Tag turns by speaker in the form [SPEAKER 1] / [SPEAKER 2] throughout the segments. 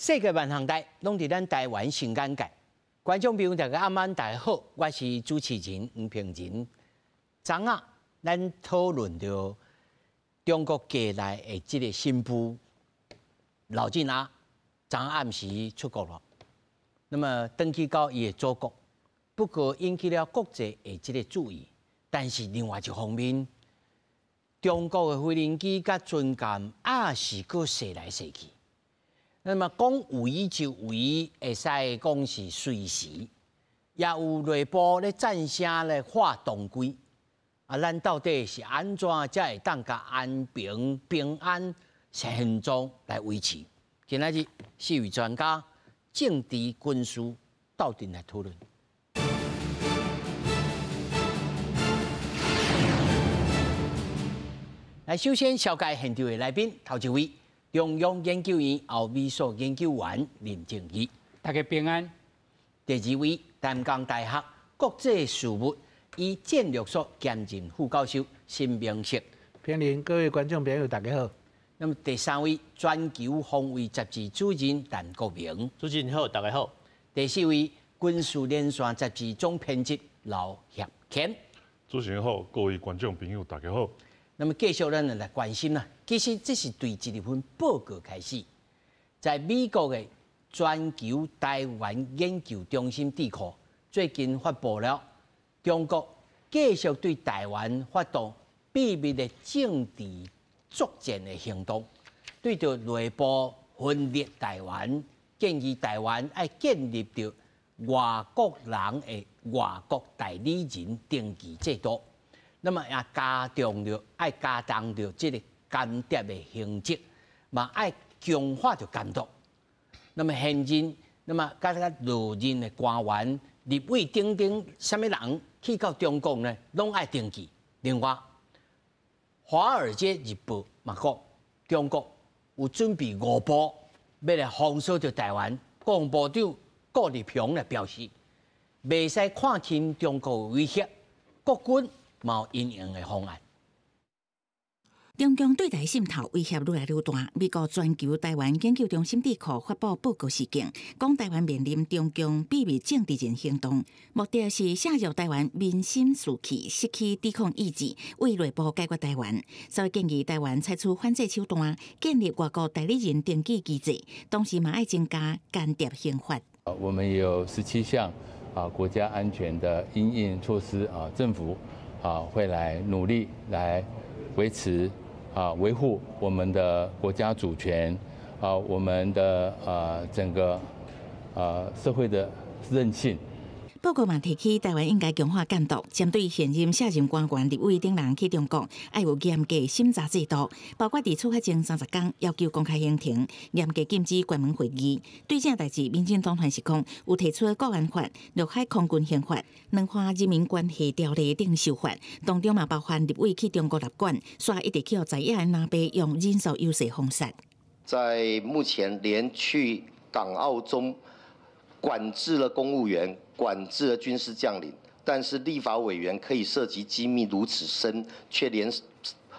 [SPEAKER 1] 世界萬項代攏佇咱台灣新眼界。觀眾朋友大家暗晚大家好，我是主持人黃平仁。昨仔咱討論著中國國內的這个新婦劉振亞，昨暗時出國了。那麼轉去到伊的祖國，不過引起了國際的這个注意。但是另外一方面，中國的飛行機佮軍艦也是閣踅來踅去。那麼講圍就圍，會使講是隨時，也有內部咧戰聲咧喊黨規。啊，咱到底是按怎才會當共安平平安現狀來維持？今仔日四位專家政治軍事鬥陣來討論。來，首先紹介現場的來賓，頭一位，中央研究院歐美所研究員林正義，
[SPEAKER 2] 大家平安。
[SPEAKER 1] 第二位，淡江大學國際事務與戰略所兼任副教授沈明室，
[SPEAKER 3] 平林，各位觀眾朋友，大家好。
[SPEAKER 1] 那麼第三位，全球防衛雜誌主任陳國明，
[SPEAKER 4] 主持人好，大家好。
[SPEAKER 1] 第四位，軍事連線雜誌總編輯劉協謙，
[SPEAKER 5] 主持人好，各位觀眾朋友，大家好。
[SPEAKER 1] 那麼繼續咱來關心啦。其實這是對一份報告開始，在美國的全球台灣研究中心智庫最近發布了中國繼續對台灣發動秘密的政治作戰的行動，對著內部分裂台灣，建議台灣愛建立著外國人的外國代理人登記制度，那麼也加重著愛加重著這个間諜的行跡，嘛愛強化著監督。那麼現任，那麼佮佮落任的官員、立委等等，啥物人去到中國呢，攏愛登記。另外，《華爾街日報》嘛講，中國有準備五步欲來封鎖著台灣。國防部長顧立雄來表示，袂使看輕中國的威脅，國軍嘛有因應的方案。
[SPEAKER 6] 中共對台滲透威脅愈來愈大。美國全球台灣研究中心智庫發布報告示警，講台灣面臨中共秘密政治人行動，目的是削弱台灣民心士氣，失去抵抗意志，為內部解決台灣。所以建議台灣採取反制手段，建立外國代理人登記機制，同時嘛愛增加間諜刑法。
[SPEAKER 7] 我們有17項啊國家安全的因應措施啊，政府啊會來努力來維持。啊，維護我們的國家主權，啊，我們的整個社會的韌性。
[SPEAKER 6] 報告嘛提起，台灣應該強化監督，針對現任、卸任官員、立委等人去中國，愛有嚴格審查制度，包括佇出發前30工要求公開行程，嚴格禁止關門會議。對這代誌，民進黨團是講有提出國安法、陸海空軍刑法、兩岸人民關係條例等修法，當中嘛包含立委去中國納管，煞一直去予在野的藍白用人數優勢封殺。
[SPEAKER 8] 在目前，連去港澳中管制了公務員，管制了軍事將領，但是立法委員可以涉及機密如此深，卻連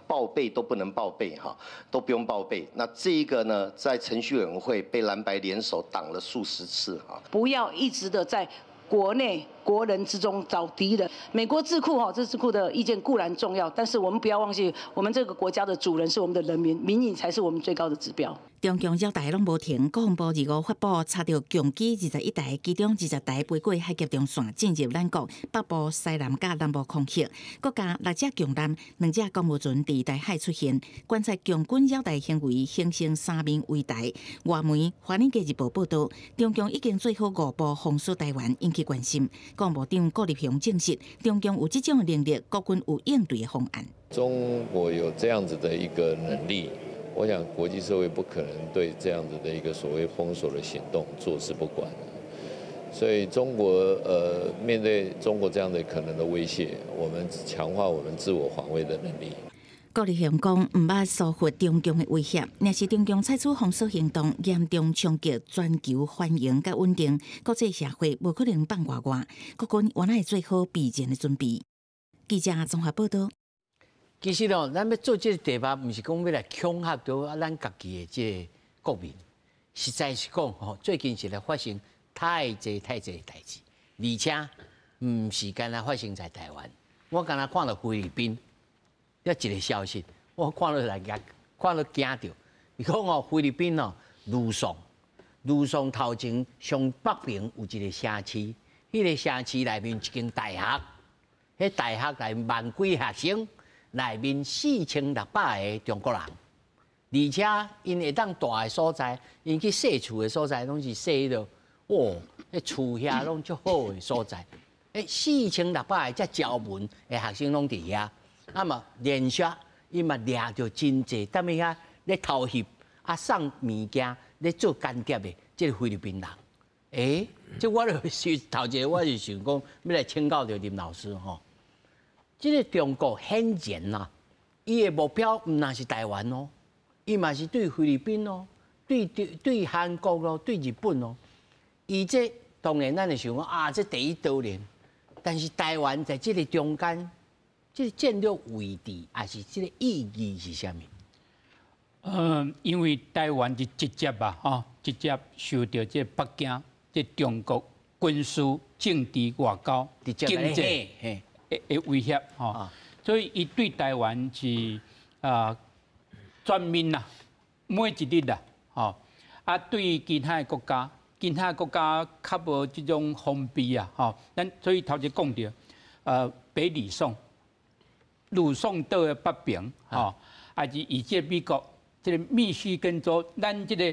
[SPEAKER 8] 報備都不能報備，哈，都不用報備。那這一個呢，在程序委員會被藍白聯手擋了數十次，哈。
[SPEAKER 9] 不要一直的在國內國人之中找敵人。美國智庫哈，這智庫的意見固然重要，但是我們不要忘記，我們這個國家的主人是我們的人民，民意才是我們最高的指標。
[SPEAKER 6] 中共擾台攏無停，國防部25發布查著共機21台，其中20台飛過海峽中線進入咱國北部、西南佮南部空域，閣加六隻共艦、兩隻公務船佇台海出現，觀察共軍擾台行為形成三面圍台。外媒《華爾街日報》報導，中共已經做好五步封鎖台灣，引起關心。國防部長顧立雄證實，中共有這種能力，國軍有應對的方案。
[SPEAKER 10] 中國有這樣子的一個能力。我想國際社會不可能對這樣子的一個所謂封鎖的行動坐視不管，所以中國面對中國這樣的可能的威脅，我們強化我們自我防衛的能力。
[SPEAKER 6] 顧立雄講，毋捌疏忽中共的威脅，若是中共採取封鎖行動，嚴重衝擊全球繁榮佮穩定，國際社會無可能放外外，國軍原來會做好備戰的準備。記者綜合報導。
[SPEAKER 1] 其實哦，咱欲做這个題目，毋是講欲來恐嚇著咱家己的這个國民。實在是講吼，最近是咧發生太濟太濟代誌，而且毋是干焦發生在台灣。我敢若看著菲律賓，一個消息，我看著來驚，看著驚著。伊講哦，菲律賓哦，呂宋，呂宋頭前上北邊有一個城市，彼個城市內面一間大學，彼大學內面萬幾學生，內面4600個中國人。而且𪜶會當蹛的所在，𪜶去踅厝的所在，攏是踅彼個，哦，彼厝遐攏足好的所在。4600個遮僑民的學生攏佇遐，啊嘛連續伊嘛掠著真濟，踮遐咧偷翕啊送物件咧做間諜的這個菲律賓人。這我就是頭一個，我就想講欲來請教著林老師吼。這個中國顯然啊，伊的目標毋但是台灣哦。伊嘛是對菲律賓哦，對對對韓國咯，對日本哦。伊這當然咱會想講啊，這第一島鏈，但是台灣在這個中間，這個戰略位置，抑是這個意義是啥物？
[SPEAKER 2] 因為台灣是直接啊，吼，直接受著這北京、這中國軍事、政治、外交、經濟的威脅，吼，所以伊對台灣是啊。全面啦，每一日啦，吼啊，對其他的國家，其他國家較無這種防備啊，吼。咱所以頭一講著，北呂宋、呂宋島的北邊，吼，抑是以這美國這個密西根州，咱這個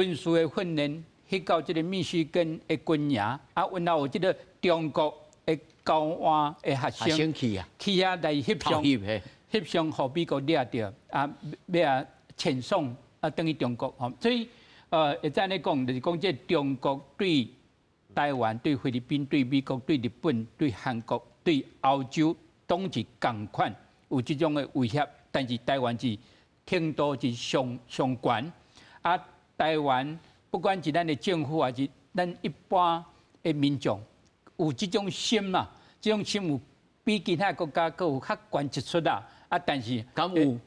[SPEAKER 2] 軍事的訓練去到這個密西根的軍營，啊，然後有這個中國的交換的學生
[SPEAKER 1] 去啊，
[SPEAKER 2] 去遐來翕相。翕相予美國掠著，啊，欲啊遣送啊，轉去中國吼，所以會使按呢講，就是講這中國對台灣、對菲律賓、對美國、對日本、對韓國、對歐洲，攏是仝款有這種的威脅，但是台灣是程度是上上懸，啊，台灣不管是咱的政府，抑是咱一般的民眾，有這種心啊，這種心有比其他國家閣有較懸一出啊。啊，但是
[SPEAKER 1] 敢有？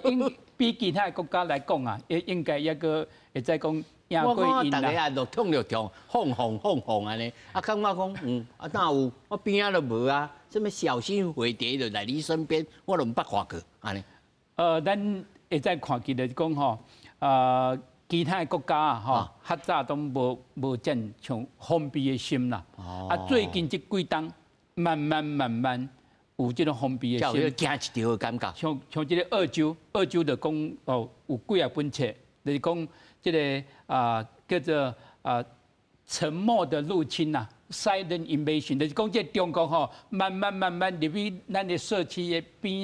[SPEAKER 2] 應比其他國家來講啊，應應該抑閣會使講贏過𪜶
[SPEAKER 1] 啦。逐家啊，就痛就痛，放放放放按呢，啊，感覺講，啊，哪有？我邊仔都無啊，啥物小心飛碟就來你身邊，我都毋捌看過按呢。
[SPEAKER 2] 咱會使看見就是講吼，其他的國家啊，吼，較早都無無遮像防備的心啦。啊，最近這幾冬，慢慢慢慢。有這種防備的心，
[SPEAKER 1] 驚一跳的感覺。
[SPEAKER 2] 像像這個澳洲，澳洲就講哦，有幾仔本冊，就是講這個啊叫做啊沉默的入侵呐，silent invasion，就是講這中國吼，慢慢慢慢入去咱的社區的邊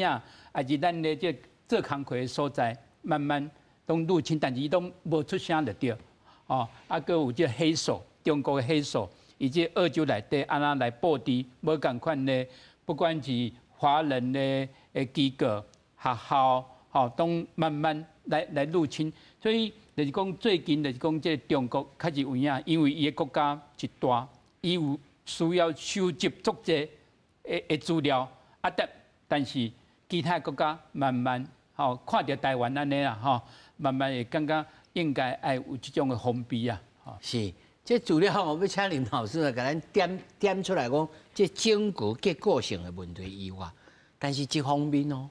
[SPEAKER 2] 仔，抑是咱的這做工課的所在，慢慢攏入侵，但是伊攏無出聲就對。哦，啊，閣有這黑手，中國的黑手，伊這澳洲內底按怎來布置，無仝款的。不管是華人的的機構、學校，吼，都慢慢來來入侵。所以就是講，最近就是講，這中國確實有影，因為伊的國家一大，伊有需要收集足濟的的資料，啊，但但是其他國家慢慢吼看著台灣按呢啦，吼，慢慢會感覺應該愛有這種的防備啊。
[SPEAKER 1] 是。這資料我欲請林老師來共咱點點出來講，這整個結構性的問題以外，但是這方面哦，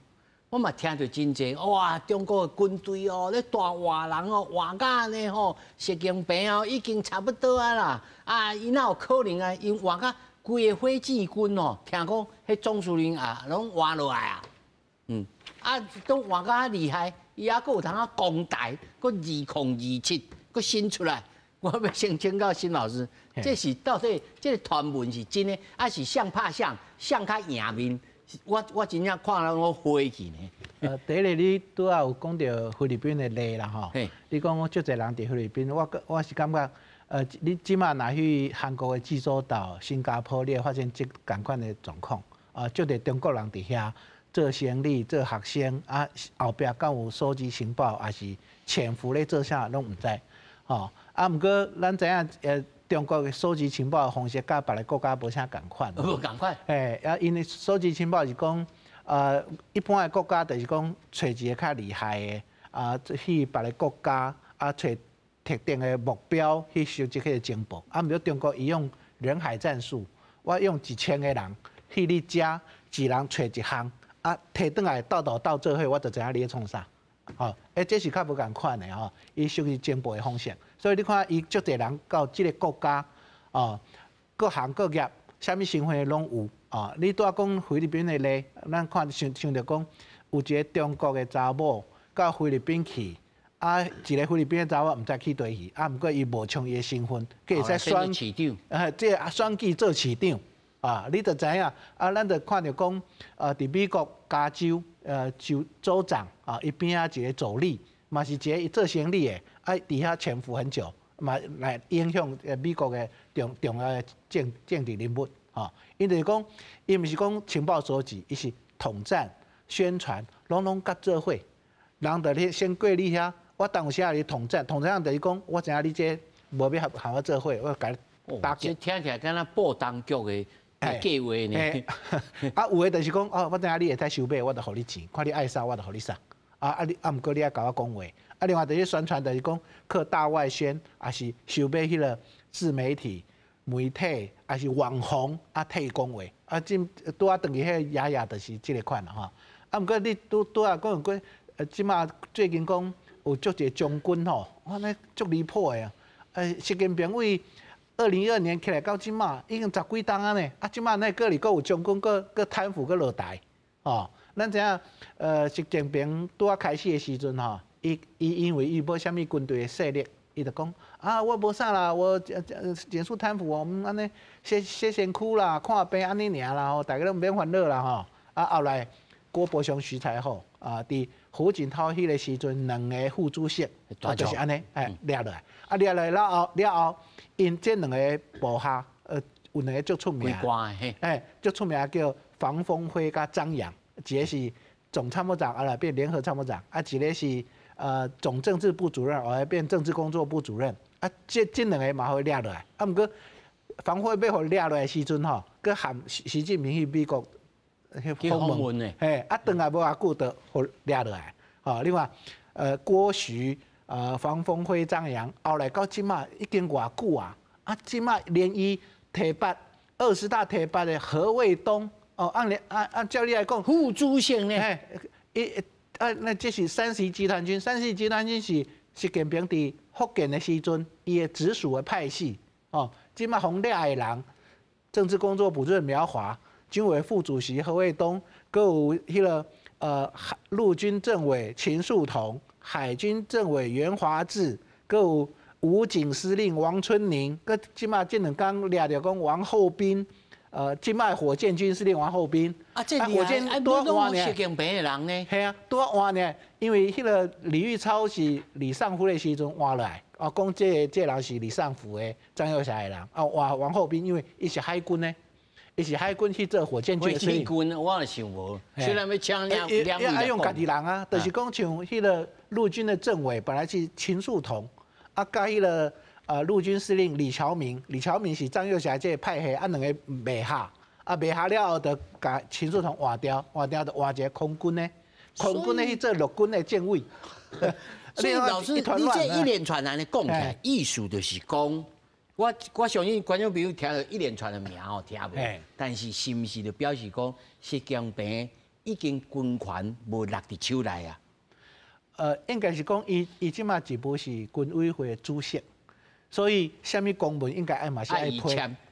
[SPEAKER 1] 我嘛聽著真濟，哇！中國的軍隊哦，咧大活人哦，活甲按呢吼，習近平哦，已經差不多啊啦，啊，伊哪有可能啊？𪜶活甲規個火箭軍哦，聽講彼總司令啊，攏活落來啊，啊，都活甲厲害，伊猶閣有通啊攻台，閣2027，閣新出來。我欲先請教辛老師，這是到底這個傳聞是真的，抑是誰拍誰，誰較贏面？我我真正看了我火氣呢。
[SPEAKER 3] 第一个你拄仔有講著菲律賓的例啦吼，你講足濟人佇菲律賓，我我是感覺，你這馬若去韓國的濟州島、新加坡，你會發現這仝款的狀況，啊，足濟中國人佇遐做生意、做學生，啊，後壁敢有收集情報，抑是潛伏咧做啥，攏毋知，吼。啊，毋過咱知影，中國的收集情報的方式佮別个國家無啥仝款。
[SPEAKER 1] 無仝款。
[SPEAKER 3] 嘿，啊，𪜶的收集情報是講，一般的國家就是講揣一个較厲害的，啊，去別个國家，啊，揣特定的目標去收集彼个情報。啊，毋過中國伊用人海戰術，我用1000個人去你遮，一人揣一項，啊，提轉來鬥鬥鬥做伙，我就知影你咧創啥。吼，欸，這是較無仝款的吼，伊收集情報的方式。所以你看，伊足濟人到這个國家，哦，各行各業，啥物身份的攏有。哦，你拄仔講菲律賓的例，咱看想想著講，有一个中國的查某到菲律賓去，啊，一个菲律賓的查某毋知去佗去，啊，毋過伊冒充伊的身份，閣會使選
[SPEAKER 1] 市長，
[SPEAKER 3] 這个選舉做市長，啊，你就知影，啊，咱就看著講，佇美國加州，州州長啊，伊邊仔一个助理，嘛是一个伊做生理的，啊，佇遐潛伏很久，嘛來影響美國的重重要的政政治人物，吼，伊就是講，伊毋是講情報收集，伊是統戰宣傳，攏攏佮做伙，人就咧先過你遐，我當有時啊，你統戰，統戰就是講，我知影你這無欲合和我做伙，我共你打擊。
[SPEAKER 1] 這聽起來敢若報當局的計劃呢？
[SPEAKER 3] 啊，有的就是講，哦，我知影你會使收買，我就予你錢，看你愛啥，我就予你啥。啊啊，你啊，毋過你愛共我講話。啊，另外就是宣傳，就是講靠大外宣，抑是收買彼个自媒體、媒體，抑是網紅啊，替伊講話。啊，這拄仔轉去彼个雅雅就是這个款啦吼。啊，毋過你拄拄仔講過，這馬最近講有足濟將軍吼，我呢足離譜的啊！習近平為2012年起來到這馬已經十幾冬啊呢，啊，這馬那閣裡閣有將軍閣閣貪腐閣落台，吼，咱知影，習近平拄仔開始的時陣吼，伊伊因為伊無啥物軍隊的勢力，伊就講啊，我無啥啦，我減速貪腐，我們按呢洗洗身軀啦，看病按呢爾啦吼，大家攏毋免煩惱啦吼。啊，後來郭伯雄、徐才厚啊，佇胡錦濤彼個時陣，兩个副主席就是按呢，哎，掠落來，啊，掠落來了後了後，𪜶這兩个部下，有兩个足出名，哎，足出名叫房峰輝佮張揚，一个是總參謀長，後來變聯合參謀長，啊，一个是總政治部主任，後來變政治工作部主任，啊，這這兩个嘛予掠落來，啊，毋過房峰輝欲予掠落來的時陣吼，閣含習近平去美國去訪問呢，嘿，啊，轉來無偌久就予掠落來，吼，你看，郭徐、房峰輝、張揚，後來到這馬已經偌久啊，啊，這馬連伊提拔20大提拔的何衛東，哦，按按按照你來講，
[SPEAKER 1] 副主席呢？
[SPEAKER 3] 嘿，伊啊，那這是31集團軍，31集團軍是習近平佇福建的時陣，伊的直屬的派系，哦，這馬予掠的人，政治工作部主任苗華，軍委副主席何衛東，閣有彼个陸軍政委秦樹桐，海軍政委袁華志，閣有武警司令王春寧，閣這馬這兩工掠著講王厚斌，這馬火箭軍司令王厚斌，
[SPEAKER 1] 啊，這火箭拄換呢？習近平的人呢？
[SPEAKER 3] 嘿啊，拄換呢，因為彼个李玉超是李尚福的時陣換落來，啊，講這个這个人是李尚福的張又俠的人，啊，換王厚斌，因為伊是海軍的。伊是海軍去做火箭軍
[SPEAKER 1] 司令。軍我也想無，雖然欲請兩兩
[SPEAKER 3] 位愛用家己人啊，就是講像彼个陸軍的政委本來是秦樹桐，啊，佮彼个陸軍司令李喬明，李喬明是張又俠這个派系，啊，兩个袂合，啊，袂合了後，就共秦樹桐換掉，換掉就換一个空軍的，空軍的去做陸軍的政委。
[SPEAKER 1] 所以老師，你這一連串按呢講起來，意思就是講。我我相信觀眾朋友聽著一連串的名吼聽無，但是是毋是就表示講習近平已經軍權無落佇手內啊？
[SPEAKER 3] 應該是講伊伊這馬一部是軍委會的主席，所以啥物公文應該愛嘛是愛批。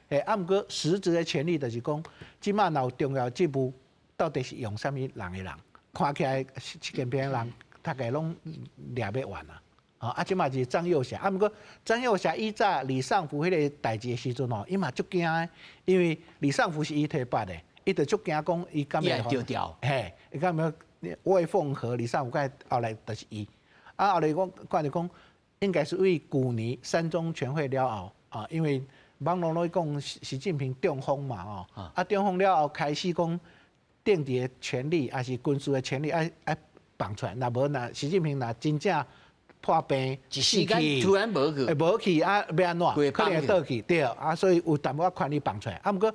[SPEAKER 3] 嘿，啊，毋過實質的權力就是講，這馬若有重要職務，到底是用啥物人的人？看起來習近平的人，大概攏掠欲完啊。啊，這馬是張又俠，啊，毋過張又俠以早李尚福彼个代誌的時陣吼，伊嘛足驚的，因為李尚福是伊提拔的，伊就足驚講伊敢會
[SPEAKER 1] 丟掉，
[SPEAKER 3] 嘿，伊敢會魏鳳和李尚福，後來就是伊，啊，後來講看著講，應該是為舊年三中全會了後，啊，因為網路攏講習近平中風嘛，吼，啊，中風了後開始講政治的權力，抑是軍事的權力愛愛放出來，若無若習近平若真正破病，
[SPEAKER 1] 一時間突然無去，
[SPEAKER 3] 會無去啊，欲按怎？可能會倒去，對啊，所以有淡薄仔權力放出來。啊，毋過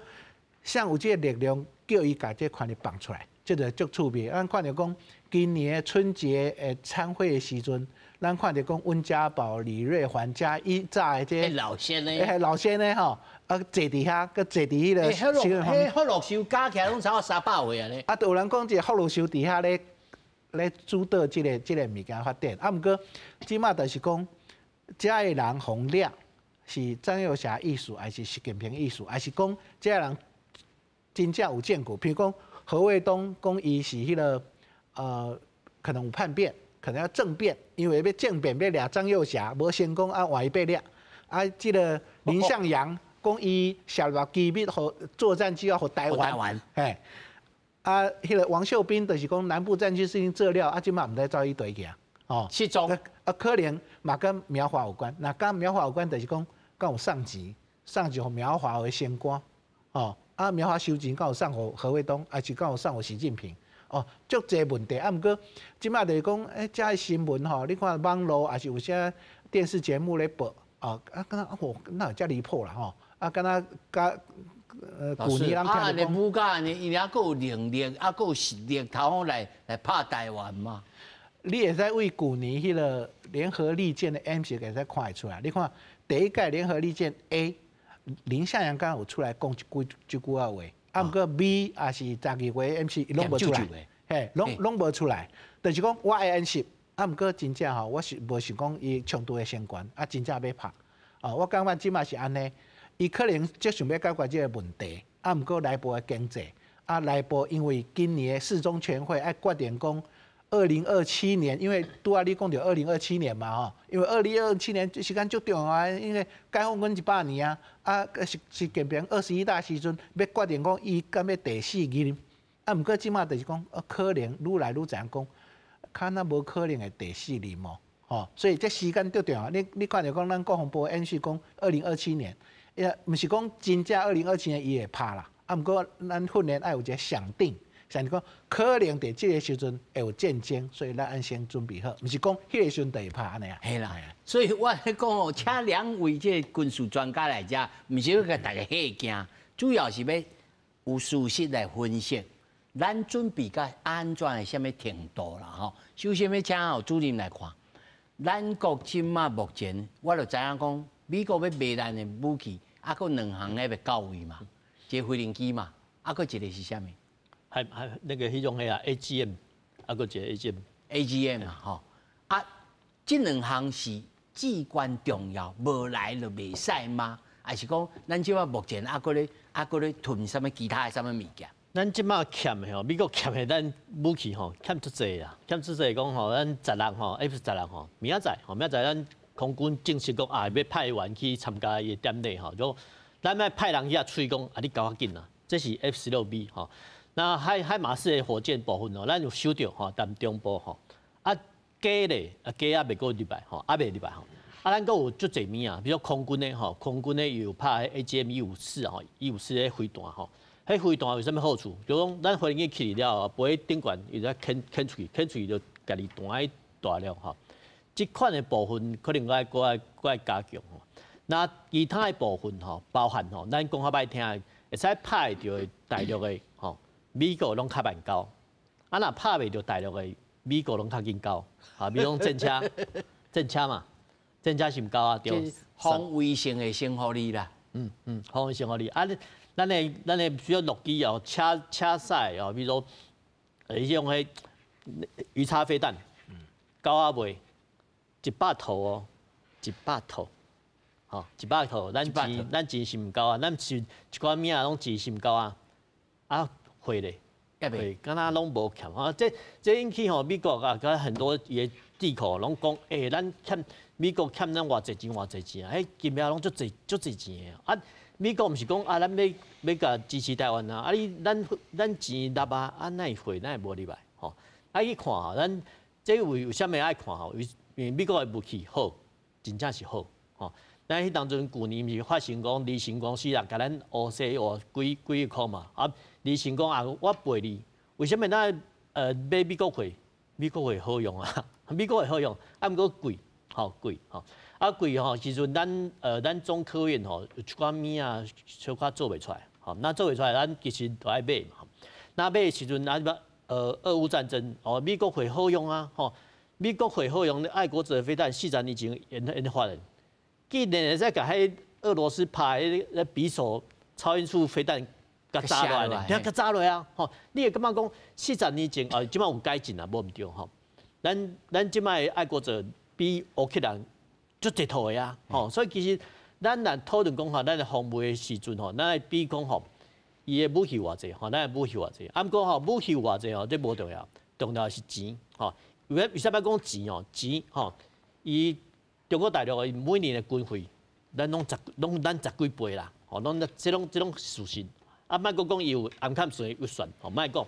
[SPEAKER 3] 誰有這个力量叫伊共這個權力放出來，這個足趣味。咱看著講，今年的春節的餐會的時陣，咱看著講溫家寶、李瑞環遮以早的這
[SPEAKER 1] 老先呢，
[SPEAKER 3] 老先呢吼，啊坐佇遐，閣坐佇彼个。
[SPEAKER 1] 彼福祿壽加起來攏超過300歲啊咧。
[SPEAKER 3] 啊，就有人講這個福祿壽佇遐咧主導這個物件發展。啊，毋過這馬就是講，遮的人予掠是張又俠意思，還是習近平意思，還是講這个人真正有證據？譬如講何衛東講伊是彼个可能有叛變。可能要政變，因為欲政變欲掠張又俠，無成功啊，換伊被掠。啊，這个林向陽講伊洩露機密予作戰計劃予台灣，嘿。啊，彼个王秀彬就是講南部戰區事情做了，啊，這馬毋知走去佗去啊。哦，
[SPEAKER 1] 失蹤。
[SPEAKER 3] 啊，可能嘛佮苗華有關，若佮苗華有關，就是講敢有送錢，送錢予苗華為升官，哦，啊苗華收錢敢有送予何衛東，還是敢有送予習近平？哦，足濟問題啊！毋過這馬就是講，遮的新聞吼，你看網路抑是有啥電視節目咧報，哦，啊，敢若哦，哪會遮離譜啦吼？啊，敢若佮
[SPEAKER 1] 舊年人聽著講，武甲按呢，伊猶閣有能力，猶閣有實力，頭來拍台灣嘛？
[SPEAKER 3] 你會使為舊年彼个聯合利劍的演習會使看會出來。你看第一屆聯合利劍 A，林向陽敢有出來講一句一句仔話，啊，毋過 B 也是12月演習，伊攏無出來。嘿，攏無出來，就是講我會演習，啊，毋過真正吼，我是無想講伊衝突會升懸，啊，真正欲拍，哦，我感覺這馬是按呢，伊可能足想欲解決這个問題，啊，毋過內部的經濟，啊，內部因為今年的四中全會愛決定講，2027年，因為拄仔你講著二零二七年嘛吼，因為二零二七年這時間足重要，因為解放軍100年啊，啊，習近平21大時陣欲決定講伊敢欲第四任。啊，毋過這馬就是講，可能愈來愈知影講，較若無可能會第四任哦，吼，所以這時間足重要。你看著講，咱國防部演習講二零二七年，也毋是講真正二零二七年伊會拍啦。啊，毋過咱訓練愛有一个想定，想講可能佇這个時陣會有戰爭，所以咱愛先準備好，毋是講彼个時陣就會拍按呢啊。
[SPEAKER 1] 嘿啦，所以我咧講哦，請兩位這個軍事專家來遮，毋是欲共大家嚇驚，主要是欲有事實來分析。咱準備到按怎的啥物程度啦？吼，首先欲請主任來看，咱國這馬目前，我就知影講，美國欲賣咱的武器，猶閣兩項咧欲到位嘛，一个飛行機嘛，猶閣一个是啥物？
[SPEAKER 4] 還那个彼種彼啊 AGM，猶閣一个 AGM。
[SPEAKER 1] AGM 嘛，吼，啊，這兩項是至關重要，無來就袂使嗎？還是講咱這馬目前猶閣咧囤啥物其他的啥物物件？
[SPEAKER 4] 咱這馬欠的吼，美國欠的咱武器吼，欠足濟啦，欠足濟講吼，咱十六吼，F-16吼，明仔載吼，明仔載咱空軍正式講啊，欲派員去參加伊的典禮吼，就咱欲派人去遐催講啊，你交較緊啦，這是 F-16B 吼。那海馬斯的火箭部分吼，咱有收著吼，踮中部吼，啊假咧，啊假猶未閣入來吼，猶未入來吼。啊，咱閣有足濟物啊，比如空軍的吼，空軍的有拍 AGM-154吼，154的飛彈吼。彼飛彈有啥物好處？就講咱飛行機起了後，飛頂懸，伊就牽牽出去，牽出去就家己彈佇大陸吼。這款的部分可能愛閣愛加強吼。那其他的部分吼，包含吼，咱講較歹聽的，會使拍會著大陸的吼，美國攏較慢交。啊，若拍袂著大陸的，美國攏較緊交。啊，比如講戰車，戰車嘛，戰車是毋交啊？對。
[SPEAKER 1] 防衛性會先予你啦。
[SPEAKER 4] 嗯嗯，防衛性予你啊！咱的比如陸基哦，車載哦，比如說彼種彼魚叉飛彈，交啊未？100套哦，一百套，吼，一百套，咱錢是毋夠啊，咱是一寡物仔攏錢是毋夠啊，啊貨咧，貨敢若攏無欠啊，這引起吼美國啊，佮很多伊的智庫攏講，欸，咱欠美國欠咱偌濟錢偌濟錢啊，彼金額攏足濟足濟錢的啊。美國毋是講啊，咱欲欲共支持台灣啊，啊你咱錢納啊，啊哪會貨哪會無入來吼？愛去看吼，咱這為啥物愛看吼？因為美國的武器好，真正是好吼。咱彼當陣舊年毋是發生講離神公司啊，共咱烏西烏幾幾億箍嘛？啊，離神講啊，我賠你，為啥物咱買美國貨？美國貨好用啊，美國貨好用，啊毋過貴，吼貴吼。啊貴吼，時陣咱中科院吼有一寡物仔小可做袂出來，吼，那做袂出來，咱其實都愛買嘛。那買的時陣，啊，俄烏戰爭，哦，美國貨好用啊，吼，美國火號用愛國者飛彈40年前研發的，竟然會使共彼俄羅斯拍彼個匕首超音速飛彈共炸落來，共炸落啊！吼，你會感覺講四十年前哦，這擺有改進啊，無毋對吼。咱這擺愛國者比烏克蘭足濟套的啊，吼，所以其實咱若討論講吼，咱的防衛的時陣吼，咱愛比講吼，伊的武器偌濟吼，咱的武器偌濟。啊，毋過吼，武器偌濟吼，這無重要，重要的是錢吼。為啥物講錢哦？錢吼，伊中國大陸的每年的軍費，咱攏十攏咱十幾倍啦，吼，攏這攏事實。啊，莫閣講伊有紅崁線預算，吼，莫講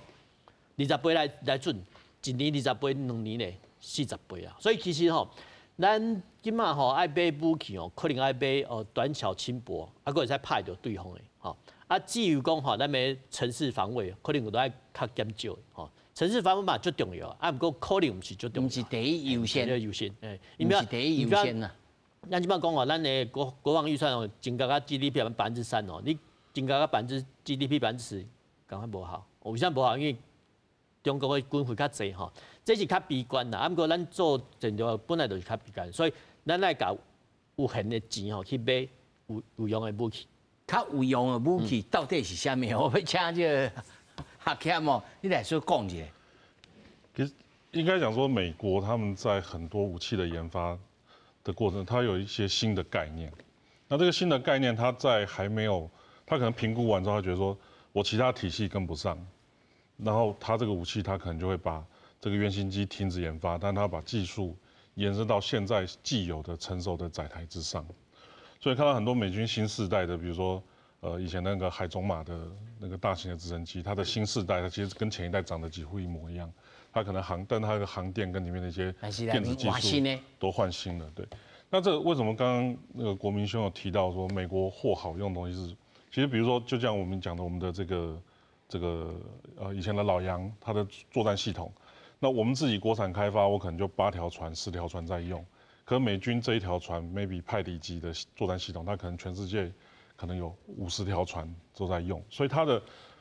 [SPEAKER 4] 20倍來準，一年二十倍，2年咧40倍啊。所以其實吼，咱這擺吼愛買武器哦，可能愛買哦短小輕薄，啊，閣會使拍著對方的吼。啊，至於講吼，咱欲城市防衛，可能都愛較減少吼。城市防衛嘛足重要，啊，毋過可能毋是足重要。
[SPEAKER 1] 毋是第一優先。
[SPEAKER 4] 優先，
[SPEAKER 1] 毋是第一優先啊。
[SPEAKER 4] 咱這擺講吼，咱的國防預算哦，增加到 GDP 3%哦，你增加到GDP 10%，感覺無效。為啥無效？因為中國的軍費較濟吼，這是較悲觀啦。啊，毋過咱做戰略本來就是較悲觀，所以咱愛共有限的錢吼去買有用的武器。
[SPEAKER 1] 較有用的武器到底是啥物？我欲請這個學謙哦，你來說講一下。
[SPEAKER 5] 其實應該講說，美國他們在很多武器的研發的過程，它有一些新的概念。那這個新的概念，它在還沒有，他可能評估完之後，他覺得說我其他體系跟不上，然後他這個武器，他可能就會把這個原型機停止研發，但他把技術延伸到現在既有的成熟的載台之上。所以看到很多美軍新世代的，比如說，以前那個海種馬的那個大型的直升機，它的新世代，它其實跟前一代長得幾乎一模一樣。它可能航，但它的航電跟裡面的一些電子技術都換新了。對，那這為什麼剛剛那個國銘兄有提到說美國貨好用的東西是，其實比如說就像我們講的我們的這個以前的老楊它的作戰系統，那我們自己國產開發，我可能就8條船、10條船在用。可美軍這一條船，maybe 派迪級的作戰系統，它可能全世界可能有50條船都在用，所以它的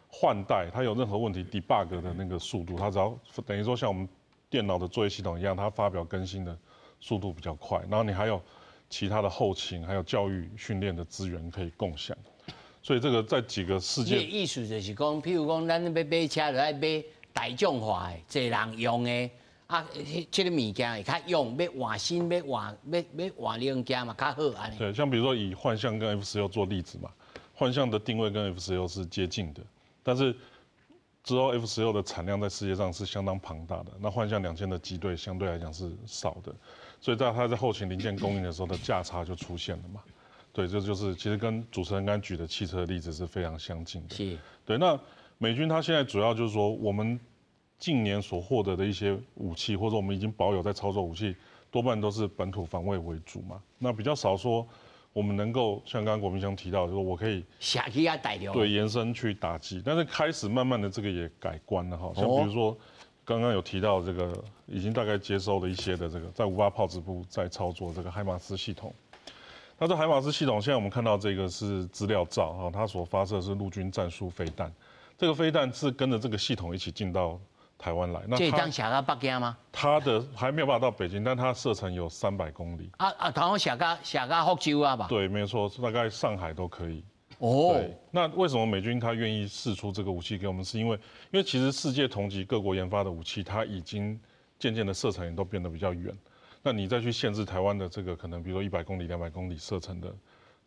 [SPEAKER 5] 換代，它有任何問題 debug 的那個速度，它只要等於說像我們電腦的作業系統一樣，它發表更新的速度比較快。然後你還有其他的後勤，還有教育訓練的資源可以共享，所以這個在幾個世界。
[SPEAKER 1] 意思就是講，譬如講，咱欲買車就愛買大眾化的，濟人用的。啊，這個物件會較用，欲換新，欲換零件嘛，較好按呢。
[SPEAKER 5] 對，像比如說以幻象跟 F-16做例子嘛，幻象的定位跟 F-16是接近的，但是之後 F-16的產量在世界上是相當龐大的，那幻象2000的機隊相對來講是少的，所以在它在後勤零件供應的時候的價差就出現了嘛。對，這就是其實跟主持人剛舉的汽車的例子是非常相近的。對，那美軍他現在主要就是說我們近年所獲得的一些武器，或者我們已經保有在操作武器，多半都是本土防衛為主嘛。那比較少說我們能夠像剛剛國銘兄提到，就是我可以
[SPEAKER 1] 下去啊大陸
[SPEAKER 5] 對延伸去打擊，但是開始慢慢的這個也改觀了哈。像比如說剛剛有提到這個，已經大概接收了一些的這個在58炮子部在操作這個海馬斯系統。那這海馬斯系統現在我們看到這個是資料照啊，它所發射是陸軍戰術飛彈，這個飛彈是跟着這個系統一起進到台灣來，
[SPEAKER 1] 那這會當射到北京嗎？
[SPEAKER 5] 它的還沒有辦法到北京，但它射程有300公里。
[SPEAKER 1] 啊啊，通好射到福州啊吧？
[SPEAKER 5] 對，沒錯，大概上海都可以。哦。對，那為什麼美軍他願意釋出這個武器給我們？是因為其實世界同級各國研發的武器，它已經漸漸的射程也都變得比較遠。那你再去限制台灣的這個可能，比如說100公里、200公里射程的，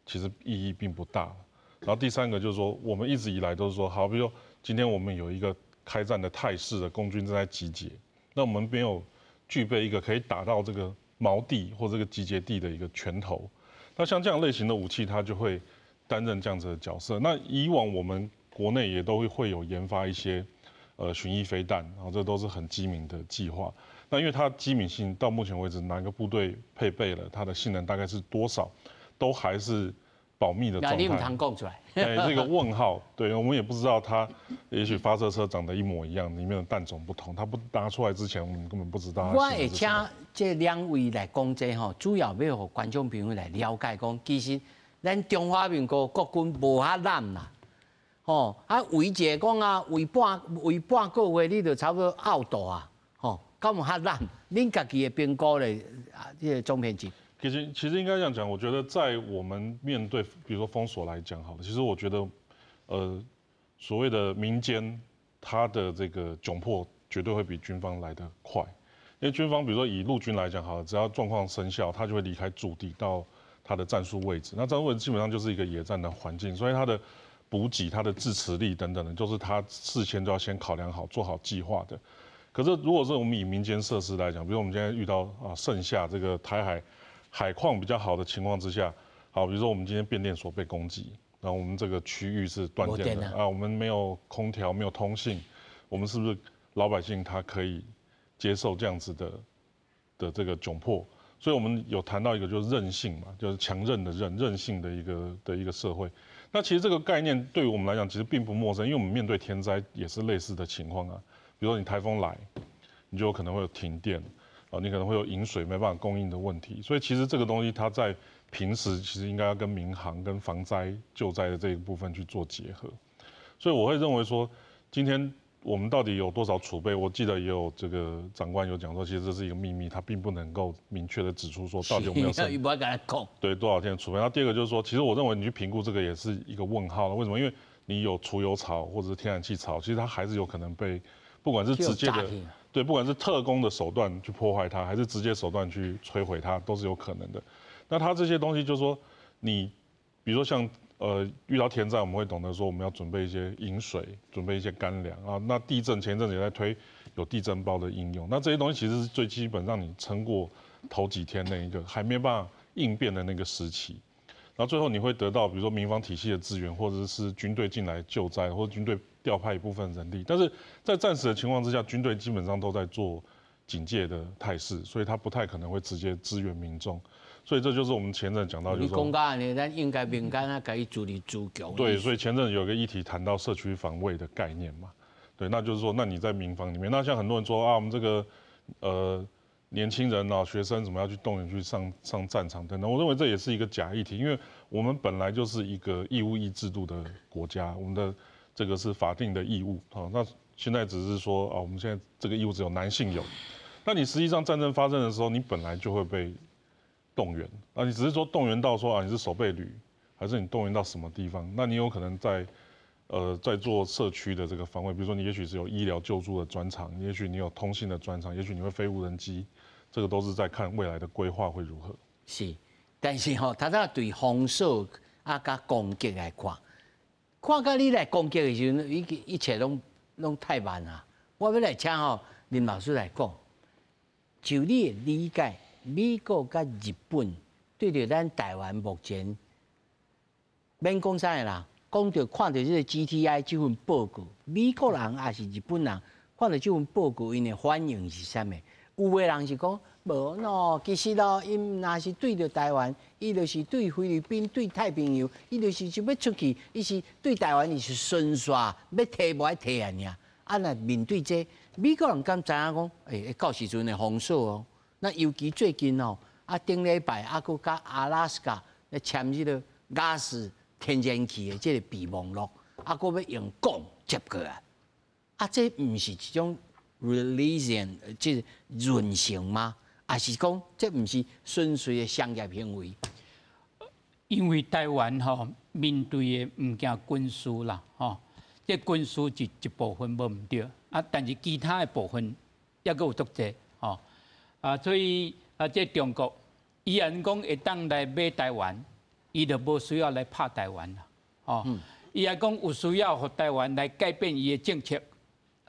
[SPEAKER 5] 其實意義並不大。然後第三個就是說，我們一直以來都是說，好，比如說今天我們有一個開戰的態勢的共軍正在集結，那我們沒有具備一個可以打到這個錨地或這個集結地的一個拳頭。那像這樣類型的武器，它就會擔任這樣子的角色。那以往我們國內也都會有研發一些巡弋飛彈，然後這都是很機敏的計劃。那因為它機敏性到目前為止，哪個部隊配備了，它的性能大概是多少，都還是保密的狀態。
[SPEAKER 1] 你毋通講出來。
[SPEAKER 5] 哎，這個問號，對，我們也不知道它，也許發射車長得一模一樣，裡面的彈種不同，它不拿出來之前，我們根本不知道。
[SPEAKER 1] 我會請這兩位來講這吼，主要欲予觀眾朋友來了解講，其實咱中華民國國軍無遐濫啦，吼啊，為一個講啊，為半個月你就差不多 out 啊，吼。敢有較難？恁家己的評估咧，啊，這个總編輯。
[SPEAKER 5] 其實應該這樣講，我覺得在我們面對，比如說封鎖來講，好了，其實我覺得，所謂的民間，他的這個窘迫絕對會比軍方來得快，因為軍方，比如說以陸軍來講，好了，只要狀況生效，他就會離開駐地到他的戰術位置，那戰術位置基本上就是一個野戰的環境，所以他的補給、他的支持力等等的，就是他事先就要先考量好、做好計劃的。可是如果是我們以民間設施來講，比如我們現在遇到啊盛夏這個台海海況比較好的情況之下，好，比如說我們今天變電所被攻擊，然後我們這個區域是斷電的啊，我們沒有空調，沒有通信，我們是不是老百姓他可以接受這樣子的這個窘迫？所以我們有談到一個就是韌性嘛，就是強韌的韌，韌性的一個社會。那其實這個概念對於我們來講其實並不陌生，因為我們面對天災也是類似的情況啊。比如說你颱風來，你就有可能會有停電。啊，你可能會有飲水沒辦法供應的問題，所以其實這個東西它在平時其實應該要跟民航、跟防災救災的這一部分去做結合。所以我會認為說，今天我們到底有多少儲備？我記得也有這個長官有講說，其實這是一個秘密，他並不能夠明確的指出說到底有沒有剩。對，多少天的儲備？那第二個就是說，其實我認為你去評估這個也是一個問號了。為什麼？因為你有儲油槽或者是天然氣槽，其實它還是有可能被，不管是直接的。對，不管是特工的手段去破壞它，還是直接手段去摧毀它，都是有可能的。那它這些東西，就是說，你比如說像遇到天災，我們會懂得說我們要準備一些飲水，準備一些乾糧啊。那地震前一陣子也在推有地震包的應用，那這些東西其實是最基本讓你撐過頭幾天那一個還沒辦法應變的那個時期。然後最後你會得到，比如說民防體系的資源，或者是軍隊進來救災，或者軍隊調派一部分人力。但是在戰時的情況之下，軍隊基本上都在做警戒的態勢，所以他不太可能會直接支援民眾。所以這就是我們前陣講到，就是說，
[SPEAKER 1] 你講到按呢，咱應該民間啊，共伊自立自強。
[SPEAKER 5] 對，所以前陣有個議題談到社區防衛的概念嘛，對，那就是說，那你在民防裡面，那像很多人說啊，我們這個年輕人啊，學生怎麼要去動員去上戰場等等，我認為這也是一個假議題，因為我們本來就是一個義務役制度的國家，我們的這個是法定的義務啊。那現在只是說啊，我們現在這個義務只有男性有，那你實際上戰爭發生的時候，你本來就會被動員啊，你只是說動員到說啊，你是守備旅，還是你動員到什麼地方？那你有可能在做社區的這個防衛，比如說你也許是有醫療救助的專長，也許你有通信的專長，也許你會飛無人機，這個都是在看未來的規劃會如何。
[SPEAKER 1] 是，但是吼，頭拄對封鎖啊，佮攻擊來看，看到你來攻擊的時陣，一切攏太慢啊！我欲來請吼林老師來講，就你的理解，美國佮日本對著咱台灣目前，免講啥的啦，講著看著這个 GTI 這份報告，美國人抑是日本人看著這份報告，𪜶的反應是啥物？有的人是講無喏，其實咯，𪜶若是對著台灣，伊就是對菲律賓、對太平洋，伊就是就欲出去，伊是對台灣伊是順紲欲提無愛提啊爾。啊，若面對這個，美國人敢知影講，欸，到時陣會封鎖哦。那尤其最近哦，啊，頂禮拜啊，閣佮阿拉斯加咧簽這个瓦斯天然氣的這个備忘錄，啊，閣欲用摃接過來，啊，這毋是一種 resilience 這個韌性嗎？抑是講這毋是純粹的商業行為？
[SPEAKER 2] 因為台灣吼面對的毋驚軍事啦，吼，這軍事是一部分無毋對，啊，但是其他的部分抑閣有足濟，吼，啊，所以啊，這中國伊按講會當來買台灣，伊就無需要來拍台灣啦，吼，伊若講有需要予台灣來改變伊的政策，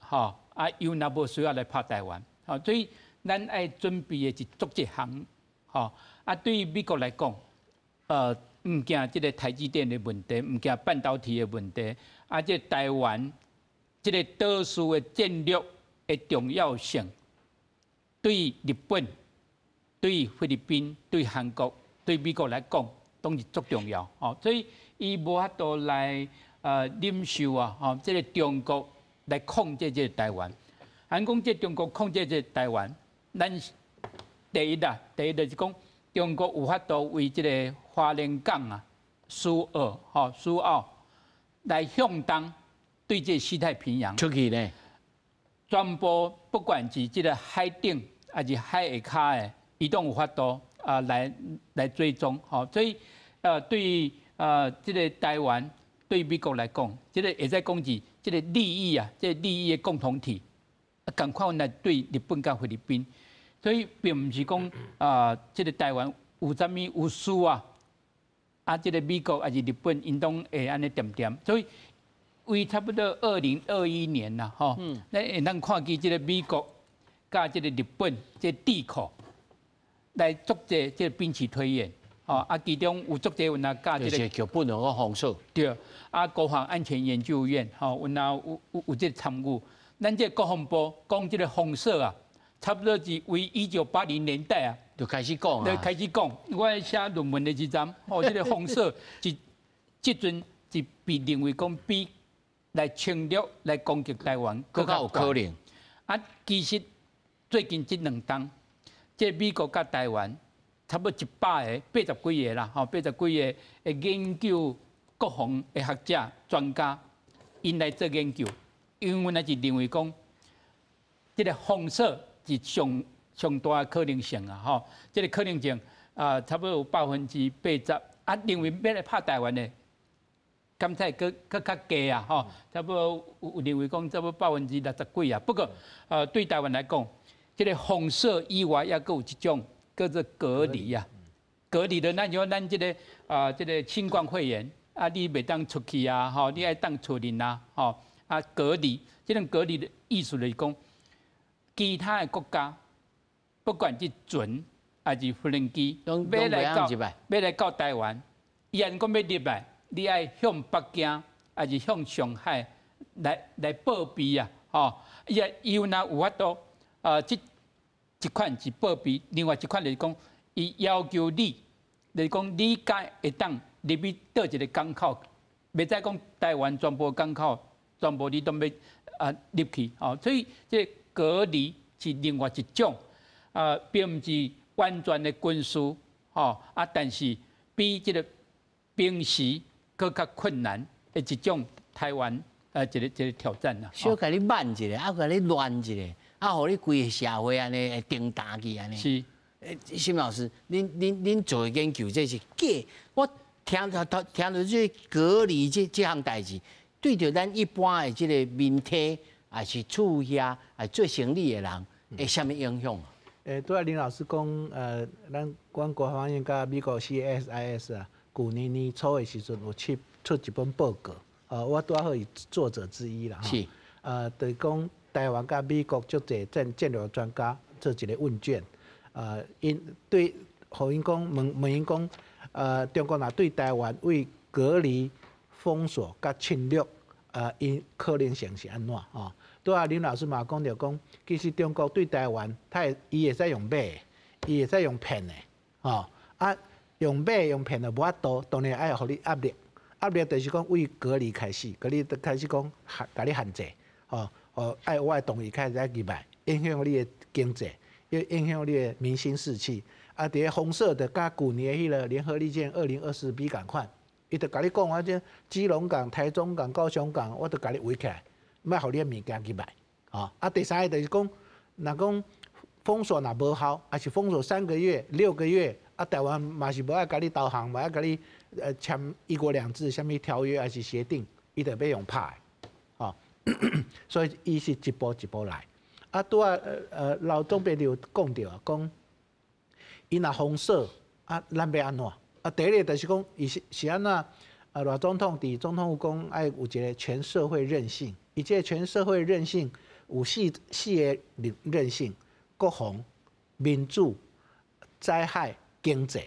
[SPEAKER 2] 吼，啊，又若無需要來拍台灣，吼，所以咱愛準備的是足濟項，吼，啊，對於美國來講，毋驚這个台積電的問題，毋驚半導體的問題，啊，這台灣這个島嶼的戰略的重要性，對日本、對菲律賓、對韓國、對美國來講，攏是足重要，吼，所以伊無法度來忍受啊，吼，這个中國來控制這个台灣。按講這中國控制這个台灣，咱第一啦，第一就是講中國有法度為這个花蓮港啊、蘇澳、吼蘇澳來向東對這西太平洋
[SPEAKER 1] 出去呢？
[SPEAKER 2] 全部不管是這个海頂抑是海下跤的，伊攏有法度啊來追蹤，吼，所以對這个台灣對美國來講，這个會使講是這个利益啊，這个利益的共同體，仝款來對日本佮菲律賓，所以並毋是講啊，這个台灣有啥物有事啊，啊，這个美國抑是日本，𪜶攏會按呢恬恬，所以為差不多2021年啦，吼，咱會當看見這个美國佮這个日本這个智庫來做這個兵棋推演，吼，啊，其中有足濟有若佮這个
[SPEAKER 1] 劇本個封鎖，
[SPEAKER 2] 對，啊，國防安全研究院，吼，有若有這個參與，咱這個國防部講這个封鎖啊，差不多是為1980年代啊，
[SPEAKER 1] 就開始講啊，
[SPEAKER 2] 就開始講。我寫論文的時陣，吼，這个封鎖是這陣是被認為講比來侵略、來攻擊台灣，
[SPEAKER 1] 閣較有可能。
[SPEAKER 2] 啊，其實最近這兩冬，這美國佮台灣差不多100個、80幾個啦，吼，八十幾個的研究國防的學者、專家，𪜶來做研究，因為𪜶是認為講，這个封鎖是上上大的可能性啊，吼，這个可能性啊，差不多有80%，啊，認為欲來拍台灣的，敢才閣閣較低啊，吼，差不多有認為講差不多60幾%啊。不過，對台灣來講，這个封鎖以外，抑閣有一種叫做隔離啊。隔離的，咱像咱這个啊，這个新冠肺炎啊，你袂當出去啊，吼，你愛當厝裡啊，吼，啊，隔離，這種隔離的意思就是講，其他的國家，不管是船抑是無人機，欲來到台灣，伊若講欲入來，你愛向北京抑是向上海來報備啊，吼，伊伊有若有法度，這一款是報備，另外一款就是講，伊要求你，就是講你敢會當入去佗一个港口，袂使講台灣全部港口，全部你都欲啊入去，吼，所以這隔離是另外一種，啊，並毋是完全的軍事，吼，啊，但是比這个平時閣較困難的一種台灣一個挑戰啦。
[SPEAKER 1] 小共你慢一下，啊，共你亂一下，啊，予你規个社會按呢會叮當去按呢。
[SPEAKER 2] 是。
[SPEAKER 1] 沈老師，恁做的研究這是假？我聽聽聽著這隔離這項代誌，對著咱一般的這個民體，抑是厝遐，抑做生理的人，會啥物影響啊？
[SPEAKER 3] 拄仔林老師講，咱阮國防院佮美國 CSIS 啊，舊年年初的時陣有出一本報告，我拄好是作者之一啦。
[SPEAKER 1] 是。
[SPEAKER 3] 就是講台灣佮美國足濟戰略專家做一个問卷，𪜶對，予𪜶講問問𪜶講，中國若對台灣為隔離、封鎖佮侵略，𪜶可能性是按怎？吼？拄仔林老師嘛講著講，其實中國對台灣，他會伊會使用買的，伊會使用騙的，吼啊，用買用騙的無法度，當然愛予你壓力，壓力就是講為隔離開始，隔離就開始講限，共你限制，吼，哦，愛我的同意開始愛入來，影響你的經濟，又影響你的民心士氣。啊，佇咧封鎖的，佮舊年的彼个聯合利劍2024B 仝款，伊就共你講啊，這基隆港、台中港、高雄港，我都共你圍起來。莫予你的物件入來，啊！啊，第三个就是講，若講封鎖若無效，抑是封鎖3個月、6個月，啊，台灣嘛是無愛共你投降，無愛共你簽一國兩制啥物條約抑是協定，伊就欲用拍的，吼。所以伊是一步一步來。啊，拄仔老總編輯有講著啊，講伊若封鎖，啊，咱欲按怎？啊，第一个就是講，伊是是按怎？啊，賴總統佇總統府講，愛有一个全社會韌性。伊這个全社會韌性有四個韌性：國防、民主、災害、經濟。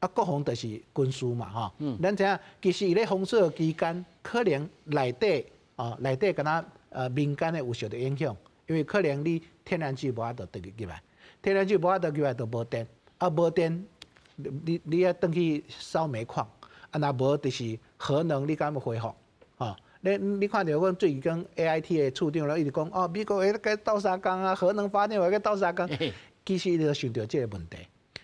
[SPEAKER 3] 啊，國防就是軍事嘛，吼。咱知影，其實伊咧封鎖期間，可能內底哦，內底敢若民間的有受著影響，因為可能你天然氣無法度入來，天然氣無法度入來就無電，啊無電，你愛轉去燒煤礦，啊若無就是核能，你敢欲恢復？吼。你看著阮最近講 AIT 的處長咧，一直講哦，美國會共鬥相共啊，核能發電會共鬥相共。其實伊就想著這个問題。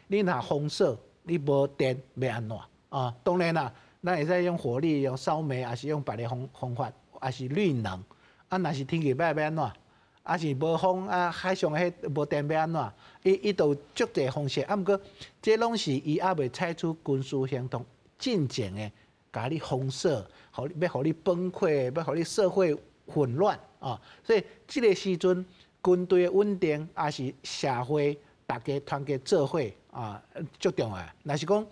[SPEAKER 3] 你若封鎖，你無電欲按怎？啊，當然啦，咱會使用火力、用燒煤，抑是用別个方法，抑是綠能。啊，若是天氣䆀欲按怎？啊是無風啊，海上彼無電欲按怎？伊都有足濟方式，啊毋過這攏是伊猶未採取軍事行動進前的，共你封鎖，予你欲予你崩潰，欲予你社會混亂啊！所以這个時陣軍隊的穩定，抑是社會大家團結做伙啊，足重要。若是講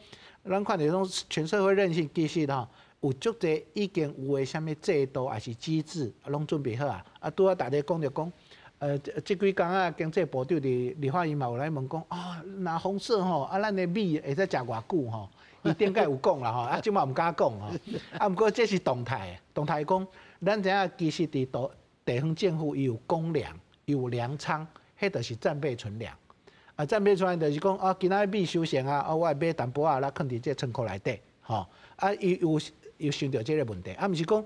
[SPEAKER 3] 咱看著講全社會韌性，其實吼有足濟已經有的啥物制度，抑是機制，攏準備好啊！啊，拄仔大家講著講。這幾工啊，經濟部長佇立法院嘛有來問講，啊，若封鎖吼，啊，咱的米會使食偌久吼？伊頂擺有講啦吼，啊，這馬毋敢講吼。啊，毋過這是動態，動態講，咱知影其實佇地方政府伊有公糧，伊有糧倉，彼就是戰備存糧。啊，戰備存糧就是講，啊，今仔米收成啊，啊，我會買淡薄仔啦，囥佇這倉庫內底，吼，啊，伊有有想著這个問題，啊，毋是講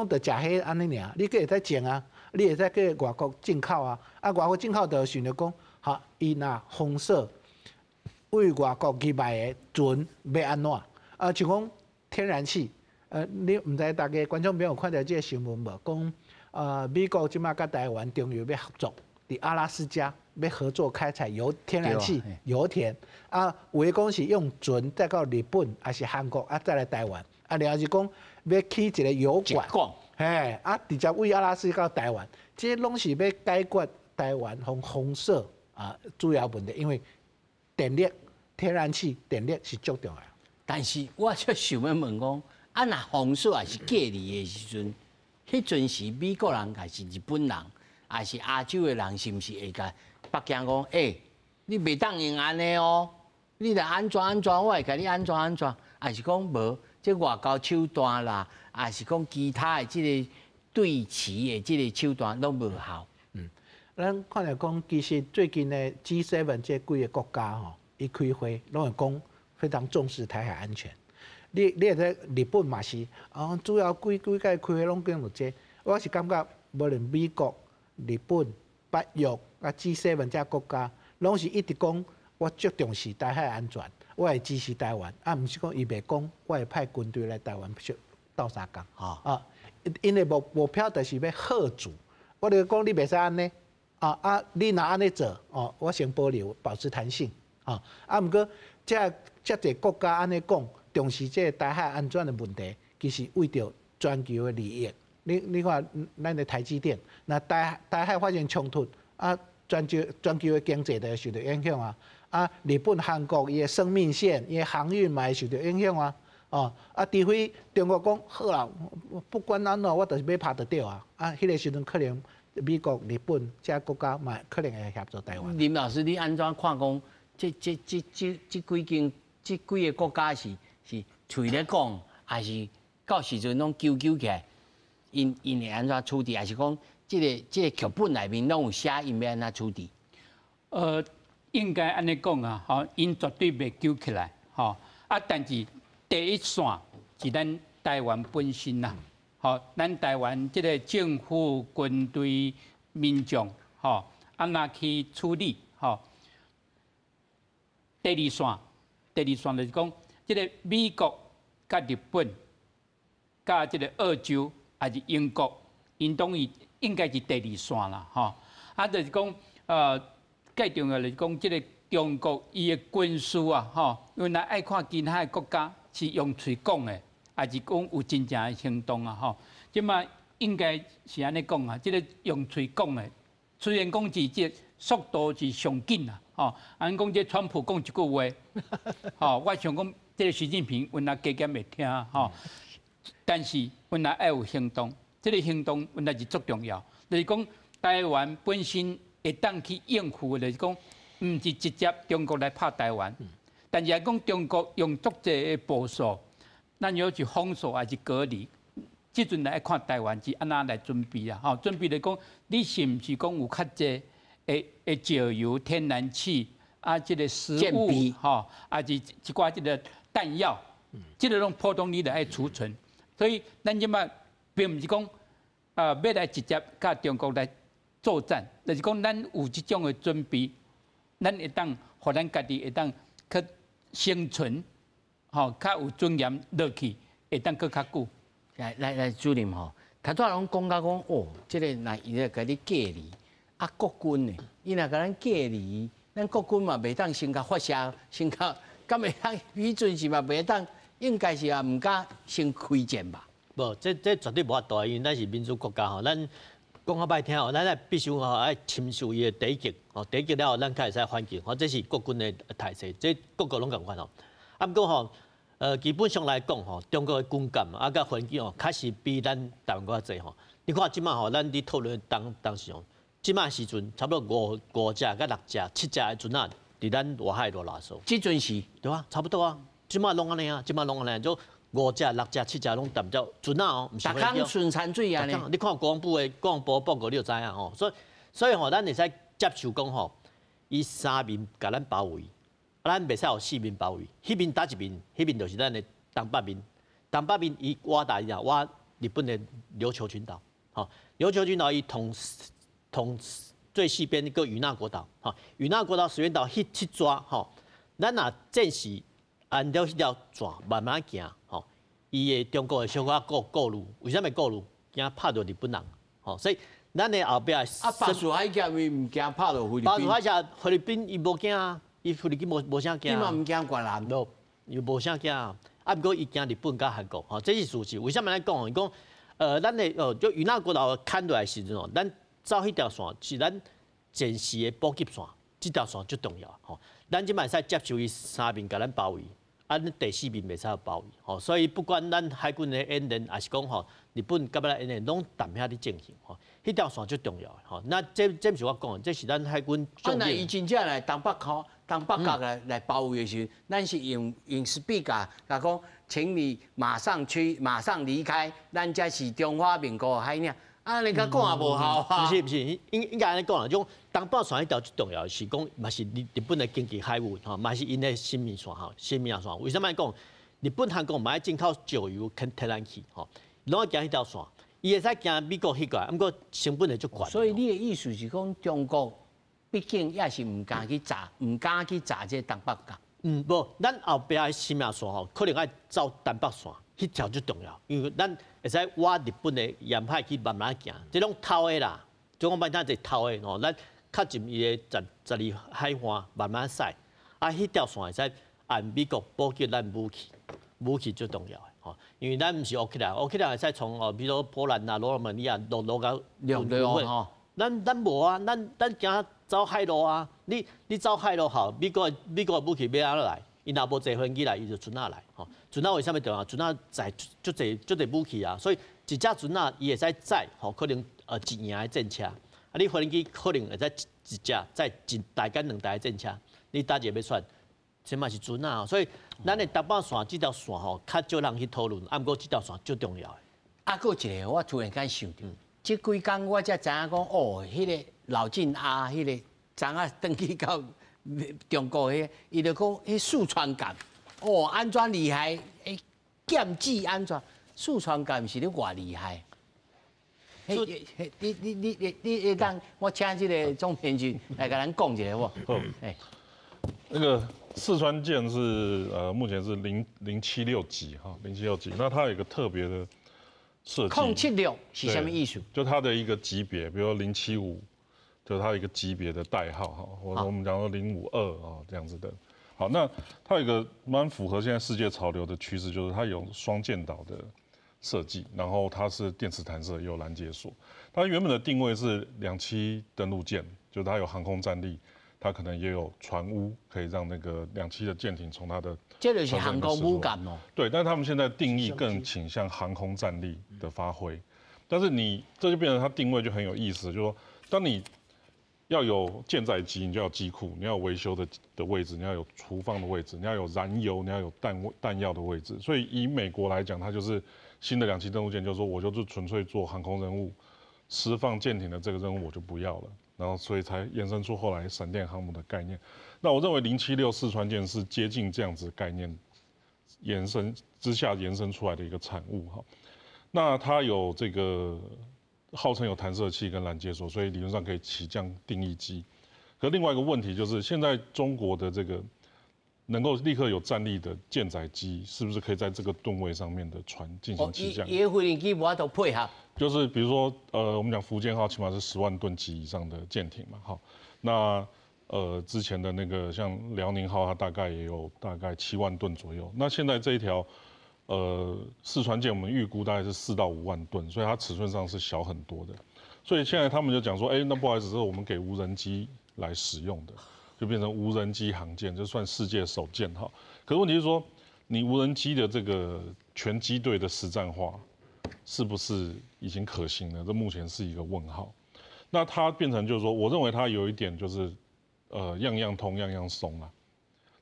[SPEAKER 3] 著食彼按呢爾，你閣會使種啊。你會使去外國進口啊，啊，外國進口就想著講，哈，伊若封鎖對外國入來的船欲按怎？啊，像講天然氣，你毋知大家觀眾朋友看著這个新聞無？講，美國這馬佮台灣中油欲合作，佇阿拉斯加欲合作開採油天然氣油田，啊，有的講是用船載到日本，抑是韓國，啊，再來台灣，啊，另外是講欲起一个油管。嘿，啊，直接對阿拉斯加到台灣，這攏是欲解決台灣予封鎖啊主要問題，因為電力、天然氣、電力是足重要。
[SPEAKER 1] 但是我卻想欲問講，啊，若封鎖抑是隔離的時陣，彼陣時美國人抑是日本人，抑是亞洲的人，是毋是會共北京講？欸，你袂當用按呢哦，你若按怎按怎，我會共你按怎按怎，抑是講無？這外交手段啦，抑是講其他的這个對峙的這个手段攏無效。
[SPEAKER 3] 咱看著講，其實最近的 G7 這幾个國家吼，伊開會攏會講非常重視台海安全。你會睇日本嘛是，啊，主要幾幾擺開會攏講著這。我是感覺，無論美國、日本、北約啊 G7 這國家，攏是一直講我足重視台海安全。我會支持台灣，啊，毋是講伊袂講，我會派軍隊來台灣鬥相共。啊，𪜶的目標就是欲嚇阻。我就講你袂使按呢，啊啊，你若按呢做，哦，我先保留，保持彈性，啊，啊，毋過這遮濟國家按呢講，重視這个台海安全的問題，其實為著全球的利益。你看，咱的台積電，若台海發生衝突，啊，全球的經濟就會受著影響啊。啊，日本、韓國伊的生命線、伊的航運嘛會受著影響啊！哦，啊，除非中國講好啦，不管按怎，我就是欲拍就對啊！啊，彼个時陣可能美國、日本這國家嘛可能會協助台灣。
[SPEAKER 1] 林老師，你按怎看講？這幾間、這幾个國家是喙咧講，抑是到時陣攏糾糾起來？𪜶會按怎處置？抑是講這个劇本內面攏有寫𪜶欲按怎處置？
[SPEAKER 2] 應該按呢講啊，吼，𪜶絕對袂糾起來，吼啊！但是第一線是咱台灣本身啦，吼，咱台灣這个政府、軍隊、民眾，吼，按怎去處理，吼？第二線，第二線就是講，這个美國佮日本、佮這个澳洲，抑是英國，𪜶當然應該是第二線啦，吼。啊，就是講，最重要就是講，這个中國伊的軍事啊，吼，因為咱愛看其他的國家是用喙講的，抑是講有真正的行動啊，吼。這馬應該是按呢講啊，這个用喙講的，雖然講是這速度是上緊啊，吼。按講這川普講一句話，吼，我想講這个習近平原來加減會聽，吼。但是原來愛有行動，這个行動原來是足重要，就是講台灣本身會當去應付的，就是講，毋是直接中國來拍台灣，但是來講中國用足濟的步數，咱猶是封鎖抑是隔離，這陣來看台灣是按怎來準備啊？吼，準備來講，你是毋是講有較濟的石油、天然氣啊，這个食物吼，抑是一寡這个彈藥，這个攏普通你來愛儲存。所以咱這馬並毋是講啊，欲來直接佮中國來作戰，就是講咱有這種的準備，咱會當予咱家己會當去生存，吼，較有尊嚴落去，會當閣較久。
[SPEAKER 1] 來來來，主任吼，頭拄仔攏講到講哦，這个若伊咧共你隔離，啊，國軍呢？伊若共咱隔離，咱國軍嘛袂當先共發射，先共，敢會當？彼陣時嘛袂當，應該是也毋敢先開戰吧？
[SPEAKER 4] 無，這絕對無法度，因為咱是民主國家吼，咱講較歹聽吼，咱愛必須吼愛深受伊的打擊，吼打擊了後，咱才會使反擊，吼，這是國軍的態勢，這各國攏仝款吼。啊，毋過吼，基本上來講吼，中國的軍艦啊，佮飛機吼，確實比咱台灣閣較濟吼。你看這擺吼，咱佇討論當當時吼，這擺時陣差不多五隻佮六隻、七隻的船仔，佇咱外海囉囉嗦。
[SPEAKER 1] 這陣時
[SPEAKER 4] 對啊，差不多啊，這擺攏按呢啊，這擺攏按呢，就五隻、六隻、七隻攏踮遮船仔哦，毋是
[SPEAKER 1] 飛機。逐工巡山水啊！
[SPEAKER 4] 你看國防部的國防部報告，你就知影吼。所以吼，咱會使接受講吼，伊三面共咱包圍，啊，咱袂使予四面包圍。彼面佗一面，彼面就是咱的東北面。東北面伊倚佗位啊，倚日本的琉球群島。吼，琉球群島伊同同最西邊閣與那國島，吼，與那國島、石垣島彼彼逝吼，咱若戰時按著彼條線慢慢行，吼，伊會中國會小可顧慮，為啥物顧慮？驚拍著日本人，吼，所以咱的後壁
[SPEAKER 1] 啊，巴士海峽伊毋驚拍著菲律賓？
[SPEAKER 4] 巴士海峽菲律賓伊無驚啊，伊菲律賓無啥驚。
[SPEAKER 1] 伊嘛毋驚越南？
[SPEAKER 4] 無，伊無啥驚啊。啊，毋過伊驚日本佮韓國，吼，這是事實。為啥物按呢講？伊講，咱的哦，就與那國島牽落來時陣哦，咱走彼條線是咱戰時的補給線，這條線足重要吼。咱這擺會使接受伊三面共咱包圍，啊，咱第四面袂使包圍，吼。所以不管咱海軍的演練，抑是講吼日本佮咱演練，攏踮遐咧進行，吼。彼條線足重要，吼。那這毋是我講的，這是咱海軍。
[SPEAKER 1] 啊，若伊真正來東北口、東北角來包圍的時陣，咱是用 speaker 共講，請你馬上去，馬上離開，咱這是中華民國的海領。啊，你共講也無效啊！
[SPEAKER 4] 毋是毋是，應該按呢講啦，種東北線彼條最重要是講，嘛是日本的經濟海運吼，嘛是𪜶的生命線吼，生命線。為啥物講？日本、韓國嘛愛進口石油跟天然氣吼，攏愛行彼條線，伊會使行美國彼個，毋過成本會足懸。
[SPEAKER 1] 所以你的意思是講，中國畢竟也是毋敢去炸，毋敢去炸這東北角。
[SPEAKER 4] 嗯，無，咱後壁的生命線吼，可能愛走東北線，彼條最重要，因為咱會使倚日本的沿海去慢慢行，這攏偷的啦。總講歹聽，就是偷的吼。咱較進伊的12海岸慢慢駛，啊，彼條線會使按美國補給咱武器，武器最重要的吼。因為咱毋是烏克蘭，烏克蘭會使從哦，比如波蘭啊、羅馬尼亞落落到
[SPEAKER 1] 兩吼。
[SPEAKER 4] 咱無啊，咱驚走海路啊。你走海路吼，美國的武器欲按怎來？伊若無坐飛機來，伊就船仔來吼。船仔為啥物重要？船仔載足濟足濟武器啊，所以一隻船仔伊會使載吼，可能一營的戰車。啊，你飛機可能會使一隻載一台佮兩台的戰車，你佗一個欲選？這嘛是船仔。所以咱的東北線這條線吼，較少人去討論，啊，毋過這條線足重要的。
[SPEAKER 1] 啊，閣一個，我突然間想著，這幾工我才知影講，哦，彼個老晉阿，彼個昨仔轉去到中國彼，伊就講彼四川艦，哦，按怎厲害？欸，劍指按怎？四川艦是咧偌厲害？你會當我請這個總編輯來共咱講一下好無？
[SPEAKER 5] 好。欸，那個四川艦是目前是076級哈，076級。那它有一個特別的設計。
[SPEAKER 1] 076是啥物意思？
[SPEAKER 5] 就它的一個級別，比如075，就是它一個級別的代號哈，或者我們講說052啊這樣子的。好，那它有一個蠻符合現在世界潮流的趨勢，就是它有雙艦島的設計，然後它是電磁彈射，也有攔截索。它原本的定位是兩棲登陸艦，就是它有航空戰力，它可能也有船塢，可以讓那個兩棲的艦艇從它的
[SPEAKER 1] 這就是航空母艦哦。
[SPEAKER 5] 對，但是他們現在定義更傾向航空戰力的發揮，但是你這就變成它定位就很有意思，就是說當你要有艦載機，你就要機庫，你要有維修的位置，你要有儲放的位置，你要有燃油，你要有彈藥的位置。所以以美國來講，它就是新的兩棲登陸艦，就是說我就是純粹做航空任務，施放艦艇的這個任務我就不要了，然後所以才延伸出後來閃電航母的概念。那我認為076四川艦是接近這樣子概念延伸之下延伸出來的一個產物哈。那它有這個號稱有彈射器跟攔截索，所以理論上可以起降定翼機。可另外一個問題就是，現在中國的這個能够立刻有战力的舰载机，是不是可以在这个吨位上面的船进行起降？
[SPEAKER 1] 伊飞行机无法度配合。
[SPEAKER 5] 就是比如说，我们讲福建号起码是10万吨级以上的舰艇嘛，好，那之前的那个像辽宁号，它大概也有大概7万吨左右。那现在这一条四川舰，我们预估大概是4到5万吨，所以它尺寸上是小很多的。所以现在他们就讲说，哎，那不好意思，这是我们给无人机来使用的。就变成无人机航舰，就算世界首舰哈。可是问题是说，你无人机的这个全机队的实战化，是不是已经可行了？这目前是一个问号。那它变成就是说，我认为它有一点就是，样样通，样样松啊。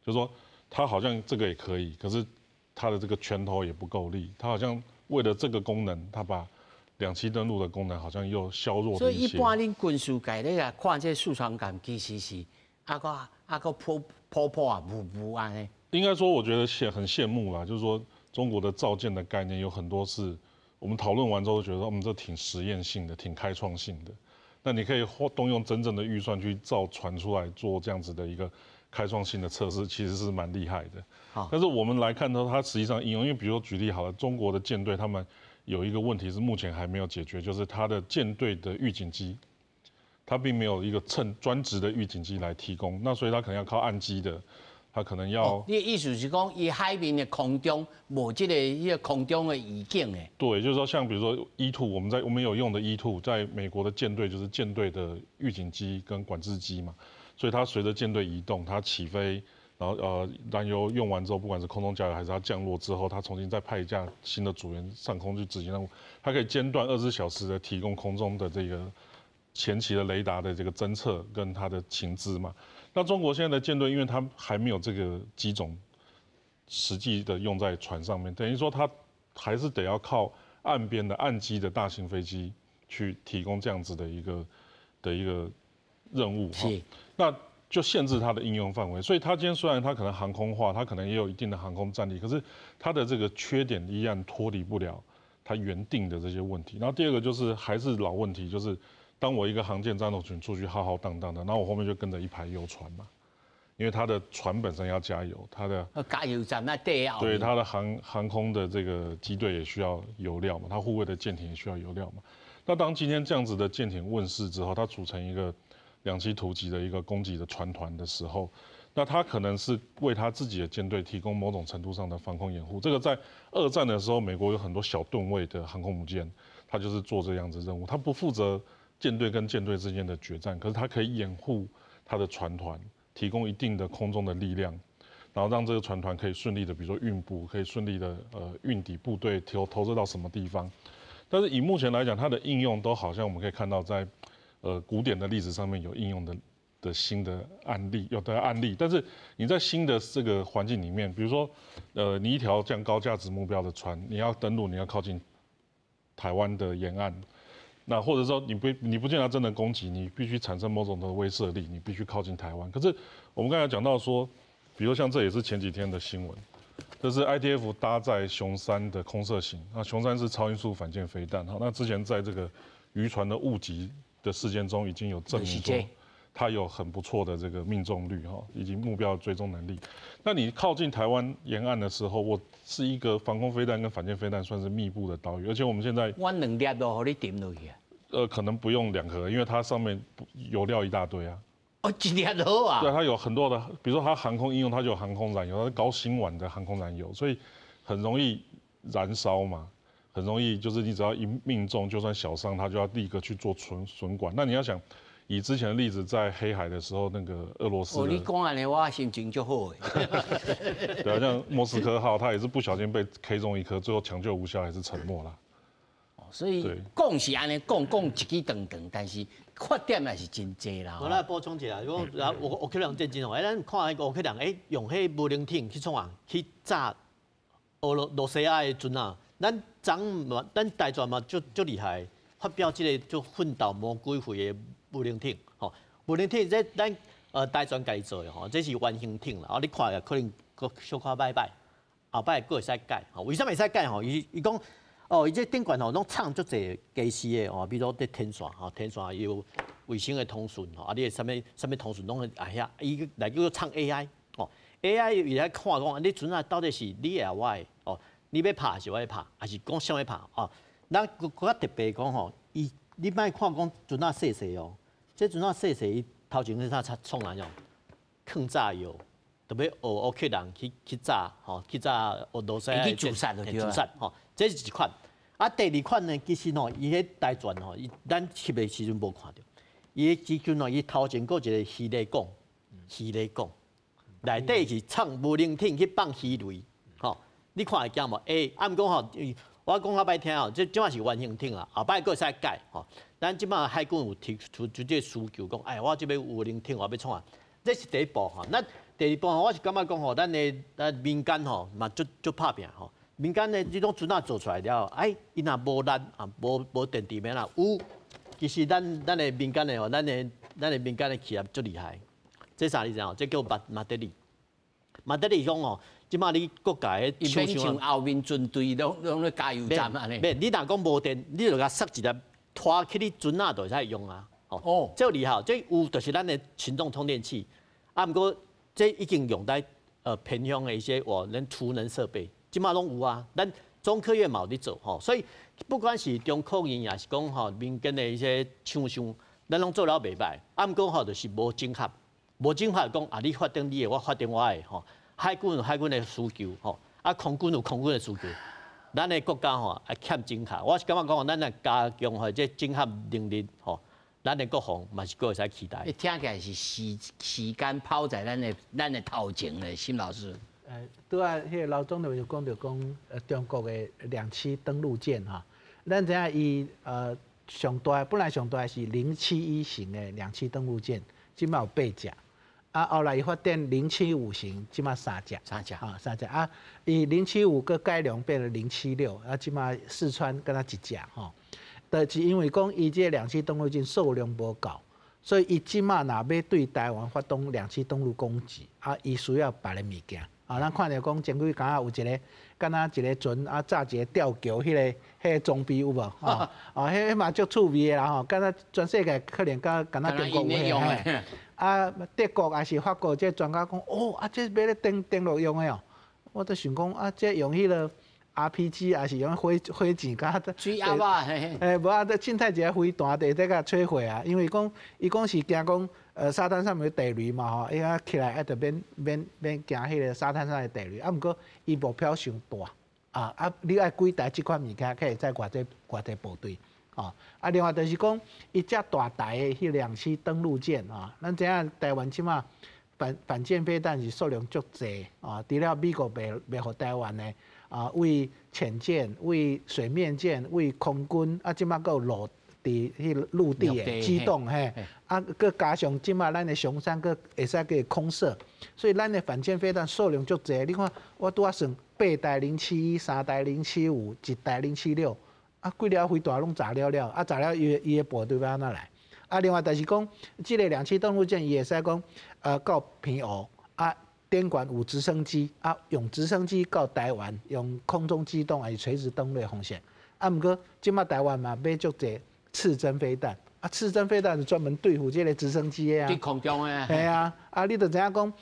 [SPEAKER 5] 就是说，它好像这个也可以，可是它的这个拳头也不够力。它好像为了这个功能，它把两栖登陆的功能好像又削弱了一些。
[SPEAKER 1] 所以一般恁军事界咧看这四川舰，其实是。啊阁啊阁破破破啊，雾雾按呢。
[SPEAKER 5] 应该说，我觉得很羡慕啦，就是说中国的造舰的概念有很多是我们讨论完之后觉得，我们这挺实验性的，挺开创性的。那你可以动用真正的预算去造船出来做这样子的一个开创性的测试，其实是蛮厉害的。
[SPEAKER 1] 好，
[SPEAKER 5] 但是我们来看到它实际上应用，因为比如说举例好了，中国的舰队他们有一个问题是目前还没有解决，就是它的舰队的预警机。它并没有一个称专职的预警机来提供，那所以它可能要靠岸基的，它可能要。
[SPEAKER 1] 你的意思是讲，伊海面的空中无这个彼个空中的预警的？
[SPEAKER 5] 对，就是说像比如说 E2，我们有用的 E2，在美国的舰队就是舰队的预警机跟管制机嘛，所以它随着舰队移动，它起飞，然后燃油用完之后，不管是空中加油还是它降落之后，它重新再派一架新的组员上空去执行任务，它可以间断24小时的提供空中的这个前期的雷达的这个侦测跟它的情资嘛。那中国现在的舰队，因为它还没有这个机种实际的用在船上面，等于说它还是得要靠岸边的岸基的大型飞机去提供这样子的一个任务。那就限制它的应用范围。所以它今天虽然它可能航空化，它可能也有一定的航空战力，可是它的这个缺点依然脱离不了它原定的这些问题。然后第二个就是还是老问题，就是当我一个航舰战斗群出去浩浩荡荡的，然后我后面就跟着一排油船嘛，因为它的船本身要加油，它的
[SPEAKER 1] 加油站那对啊，
[SPEAKER 5] 对，它的航空的这个机队也需要油料嘛，它护卫的舰艇也需要油料嘛。那当今天这样子的舰艇问世之后，它组成一个两栖突击的一个攻击的船团的时候，那它可能是为他自己的舰队提供某种程度上的防空掩护。这个在二战的时候，美国有很多小吨位的航空母舰，它就是做这样子任务，它不负责舰队跟舰队之间的决战，可是它可以掩护它的船团，提供一定的空中的力量，然后让这个船团可以顺利的，比如说运补，可以顺利的运抵部队投射到什么地方。但是以目前来讲，它的应用都好像我们可以看到在古典的例子上面有应用的新的案例，有的案例。但是你在新的这个环境里面，比如说你一条这样高价值目标的船，你要登陆，你要靠近台湾的沿岸。那或者说你不见得真的攻击，你必须产生某种的威慑力，你必须靠近台湾。可是我们刚才讲到说，比如像这也是前几天的新闻，这是 IDF 搭载雄三的空射型，那雄三是超音速反舰飞弹，好，那之前在这个渔船的误击的事件中已经有证明说，它有很不错的这个命中率哈，以及目标追踪能力。那你靠近台湾沿岸的时候，我是一个防空飞弹跟反舰飞弹算是密布的岛屿，而且我们现在
[SPEAKER 1] 我两粒都予你沉落去啊。
[SPEAKER 5] 可能不用两颗，因为它上面油料一大堆啊。
[SPEAKER 1] 哦，一粒就好啊。
[SPEAKER 5] 对，它有很多的，比如说它航空应用，它就有航空燃油，它是高辛烷的航空燃油，所以很容易燃烧嘛，很容易就是你只要一命中，就算小伤，它就要立刻去做损管。那你要想，以之前的例子，在黑海的时候，那个俄罗斯，
[SPEAKER 1] 哦，你讲按呢，我心情就好。
[SPEAKER 5] 对啊，像莫斯科号，它也是不小心被 K 中一颗，最后抢救无效，还是沉没了。
[SPEAKER 1] 所以讲是按呢讲，讲一支长长，但是缺点也是真济啦。
[SPEAKER 4] 我来补充一下，如果啊，乌克兰战争哦，哎，咱看彼个乌克兰，哎，用彼无人艇去创啊，去炸俄罗罗西亚的船啊，咱昨嘛，咱台船嘛，足足厉害，发表这个足奋斗魔鬼会的无人艇，吼，无人艇这咱台船家己做的吼，这是原型艇啦，哦，你看下可能阁小可䆀䆀，后摆阁会使改，吼，为啥物会使改吼？伊伊讲。哦，伊这顶悬吼拢藏足济家私的哦，比如说伫天线吼，天线有卫星的通讯吼，啊，你的啥物啥物通讯拢会啊遐，伊来叫做藏 AI 哦 AI 伊來看講，你船仔到底是你的抑我的哦？你欲拍是我欲拍，抑是講啥欲拍哦？咱閣較特別講吼，伊你莫看講船仔細細哦，這船仔細細，伊頭前是啥創哪樣？囥炸藥，特別學烏克蘭去炸吼，去炸俄羅斯
[SPEAKER 1] 去自殺就對
[SPEAKER 4] 自殺吼，這是一款。啊，第二款呢，其實吼，伊彼台船吼，伊咱翕的時陣無看著，伊的時陣吼，伊頭前閣有一個魚雷管，魚雷管內底是藏無人艇去放魚雷，吼，你看會驚無？欸，啊，毋過吼，我講較歹聽吼，這這馬是原型艇啊，後擺閣會使改吼。咱這馬海軍有提出這個需求，講，哎，我這欲無人艇，我欲創啊，這是第一步吼。咱第二步我是感覺講吼，咱的咱民間吼嘛足足拍拚吼。民間的這種船仔做出來了後，哎，伊若無力啊，無電池免啦，有，其實咱的民間的吼，咱的民間的企業足厲害。這啥你知影？這叫馬馬德里。馬德里講吼，這馬你國家的
[SPEAKER 1] 伊免像後面船隊攏咧加油站按呢。
[SPEAKER 4] 免，你若講無電，你就共塞一粒拖去你船仔就會使用啊。哦，這厲害，這有就是咱的群眾充電器。啊，毋過這已經用在偏鄉的一些哦，咱儲能設備。這馬攏有啊，咱中科院嘛有咧做吼，所以不管是中科院，抑是講吼民間的一些廠商，咱攏做了袂䆀。啊，毋過吼就是無整合，無整合講啊，你發展你的，我發展我的吼。海軍有海軍的需求吼，啊，空軍有空軍的需求。咱的國家吼愛欠整合，我是感覺講，咱若加強吼這整合能力吼，咱的國防嘛是閣會使期待。
[SPEAKER 1] 聽起來是時間拋在咱的頭前咧，沈老師。
[SPEAKER 3] 拄仔彼個老總就講著講，中國的兩棲登陸艦吼，咱知影伊上大本來上大是071型的兩棲登陸艦，這馬有八隻，啊後來伊發展075型，這馬三隻，
[SPEAKER 1] 三隻，
[SPEAKER 3] 啊三隻啊，伊075閣改良變成076，啊這馬四川敢若一隻吼，就是因為講伊這個兩棲登陸艦數量無夠。所以伊這馬若欲對台灣發動兩棲登陸攻擊，啊，伊需要別个物件。啊，咱看著講前幾工有一個，敢若一個船啊，紮一個吊橋，彼個裝備有無？哦，哦，彼嘛足趣味的啦吼，敢若全世界可能敢若中國有的。啊，德國抑是法國這專家講，哦，啊，這欲咧登陸用的哦。我就想講，啊，這用彼個 RPG，抑是用火箭佮
[SPEAKER 1] 水鴨啊，
[SPEAKER 3] 欸，無啊，這凊彩一个飛彈就會共摧毀啊。因為講，伊講是驚講，沙灘上面有地雷嘛吼，伊啊起來啊，就免驚彼個沙灘上的地雷。啊，毋過伊目標傷大，啊，你愛幾台這款物件，才會使偌濟偌濟部隊，吼。啊，另外就是講，伊遮大台的彼兩棲登陸艦啊，咱知影台灣這馬反艦飛彈是數量足濟啊，除了美國賣予台灣的。啊，為潛艦、為水面艦、為空軍，啊，這馬閣有陸佇彼陸地的機動嘿，啊，閣加上這馬咱的雄三閣會使閣空射，所以咱的反艦飛彈數量足濟。你看，我拄仔算八台071，三台075，一台076，啊，幾粒飛彈攏炸了了，啊，炸了伊的部隊欲按怎來？啊，另外就是講，這個兩棲登陸艦伊會使講，到澎湖啊。頂懸有直升機啊，用直升機到台灣，用空中機動抑是垂直登陸的方式。啊，毋過這馬台灣嘛買足濟刺針飛彈，啊，刺針飛彈是專門對付這個直升機的啊。
[SPEAKER 1] 佇空中的。
[SPEAKER 3] 係啊，啊，你就知影講，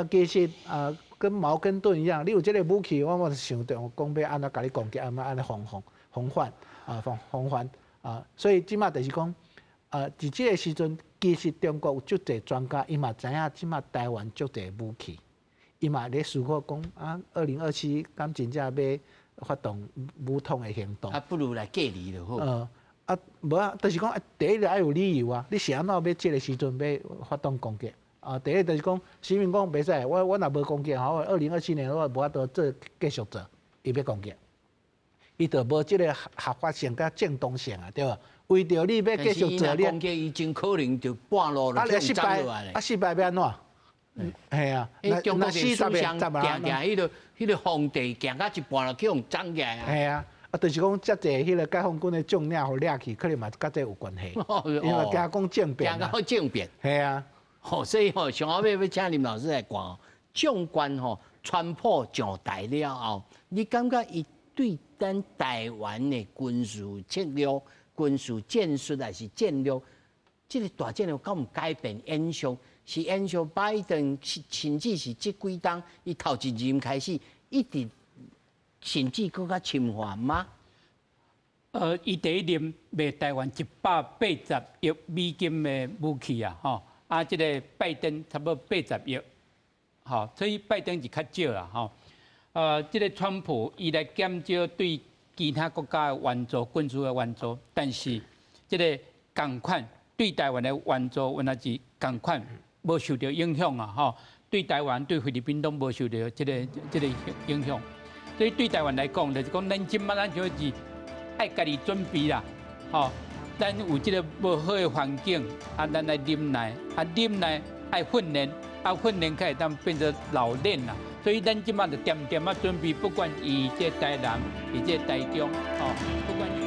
[SPEAKER 3] 其實跟矛跟盾一樣，你有這個武器，我就想著講欲按怎共你攻擊，按怎按呢防範啊，防範啊，所以這馬就是講，佇這個時陣，其實中國有足濟專家，伊嘛知影這馬台灣足濟武器。伊嘛咧思考講啊，2027敢真正欲發動武統的行動？
[SPEAKER 1] 啊，不如來隔離就好。
[SPEAKER 3] 啊，無啊，就是講，第一個愛有理由啊，你是按怎欲這个時陣欲發動攻擊？啊，第一就是講，習近平講袂使，我若無攻擊吼，2027年我無法度做繼續做，伊欲攻擊，伊就無這个合法性佮正當性啊，對無？為著你欲繼續做，
[SPEAKER 1] 你攻擊伊真可能就半路就
[SPEAKER 3] 失敗，啊，失敗欲按怎？係啊，
[SPEAKER 1] 中國的思想定定彼個皇帝行到一半就去予斬起來啊。
[SPEAKER 3] 係啊，啊，就是講遮濟彼個解放軍的將領予掠去，可能嘛佮這有關係。因為驚講政變。
[SPEAKER 1] 驚講政變。
[SPEAKER 3] 係啊。
[SPEAKER 1] 吼，所以吼，上後尾欲請林老師來講，將官吼，川普上台了後，你感覺伊對咱台灣的軍事策略、軍事戰術抑是戰略，這個大戰略敢有改變影響？是延續拜登，甚至是這幾冬伊頭一任開始，一直甚至閣較深化嗎？
[SPEAKER 2] 伊第一任賣台灣180億美金的武器啊，吼，啊，這个拜登差不多80億，吼，所以拜登是較少啦，吼。這个川普伊來減少對其他國家的援助、軍事的援助，但是這个仝款對台灣的援助，原來是仝款，無受著影響啊，吼，對台灣、對菲律賓攏無受著這个影響。所以對台灣來講，就是講咱這擺咱就是愛家己準備啦，吼，咱有這个無好的環境，啊，咱來忍耐，啊，忍耐愛訓練，啊，訓練才會當變做老練啦。所以咱這擺就恬恬仔準備，不管伊這台南，伊這台中，吼，不管。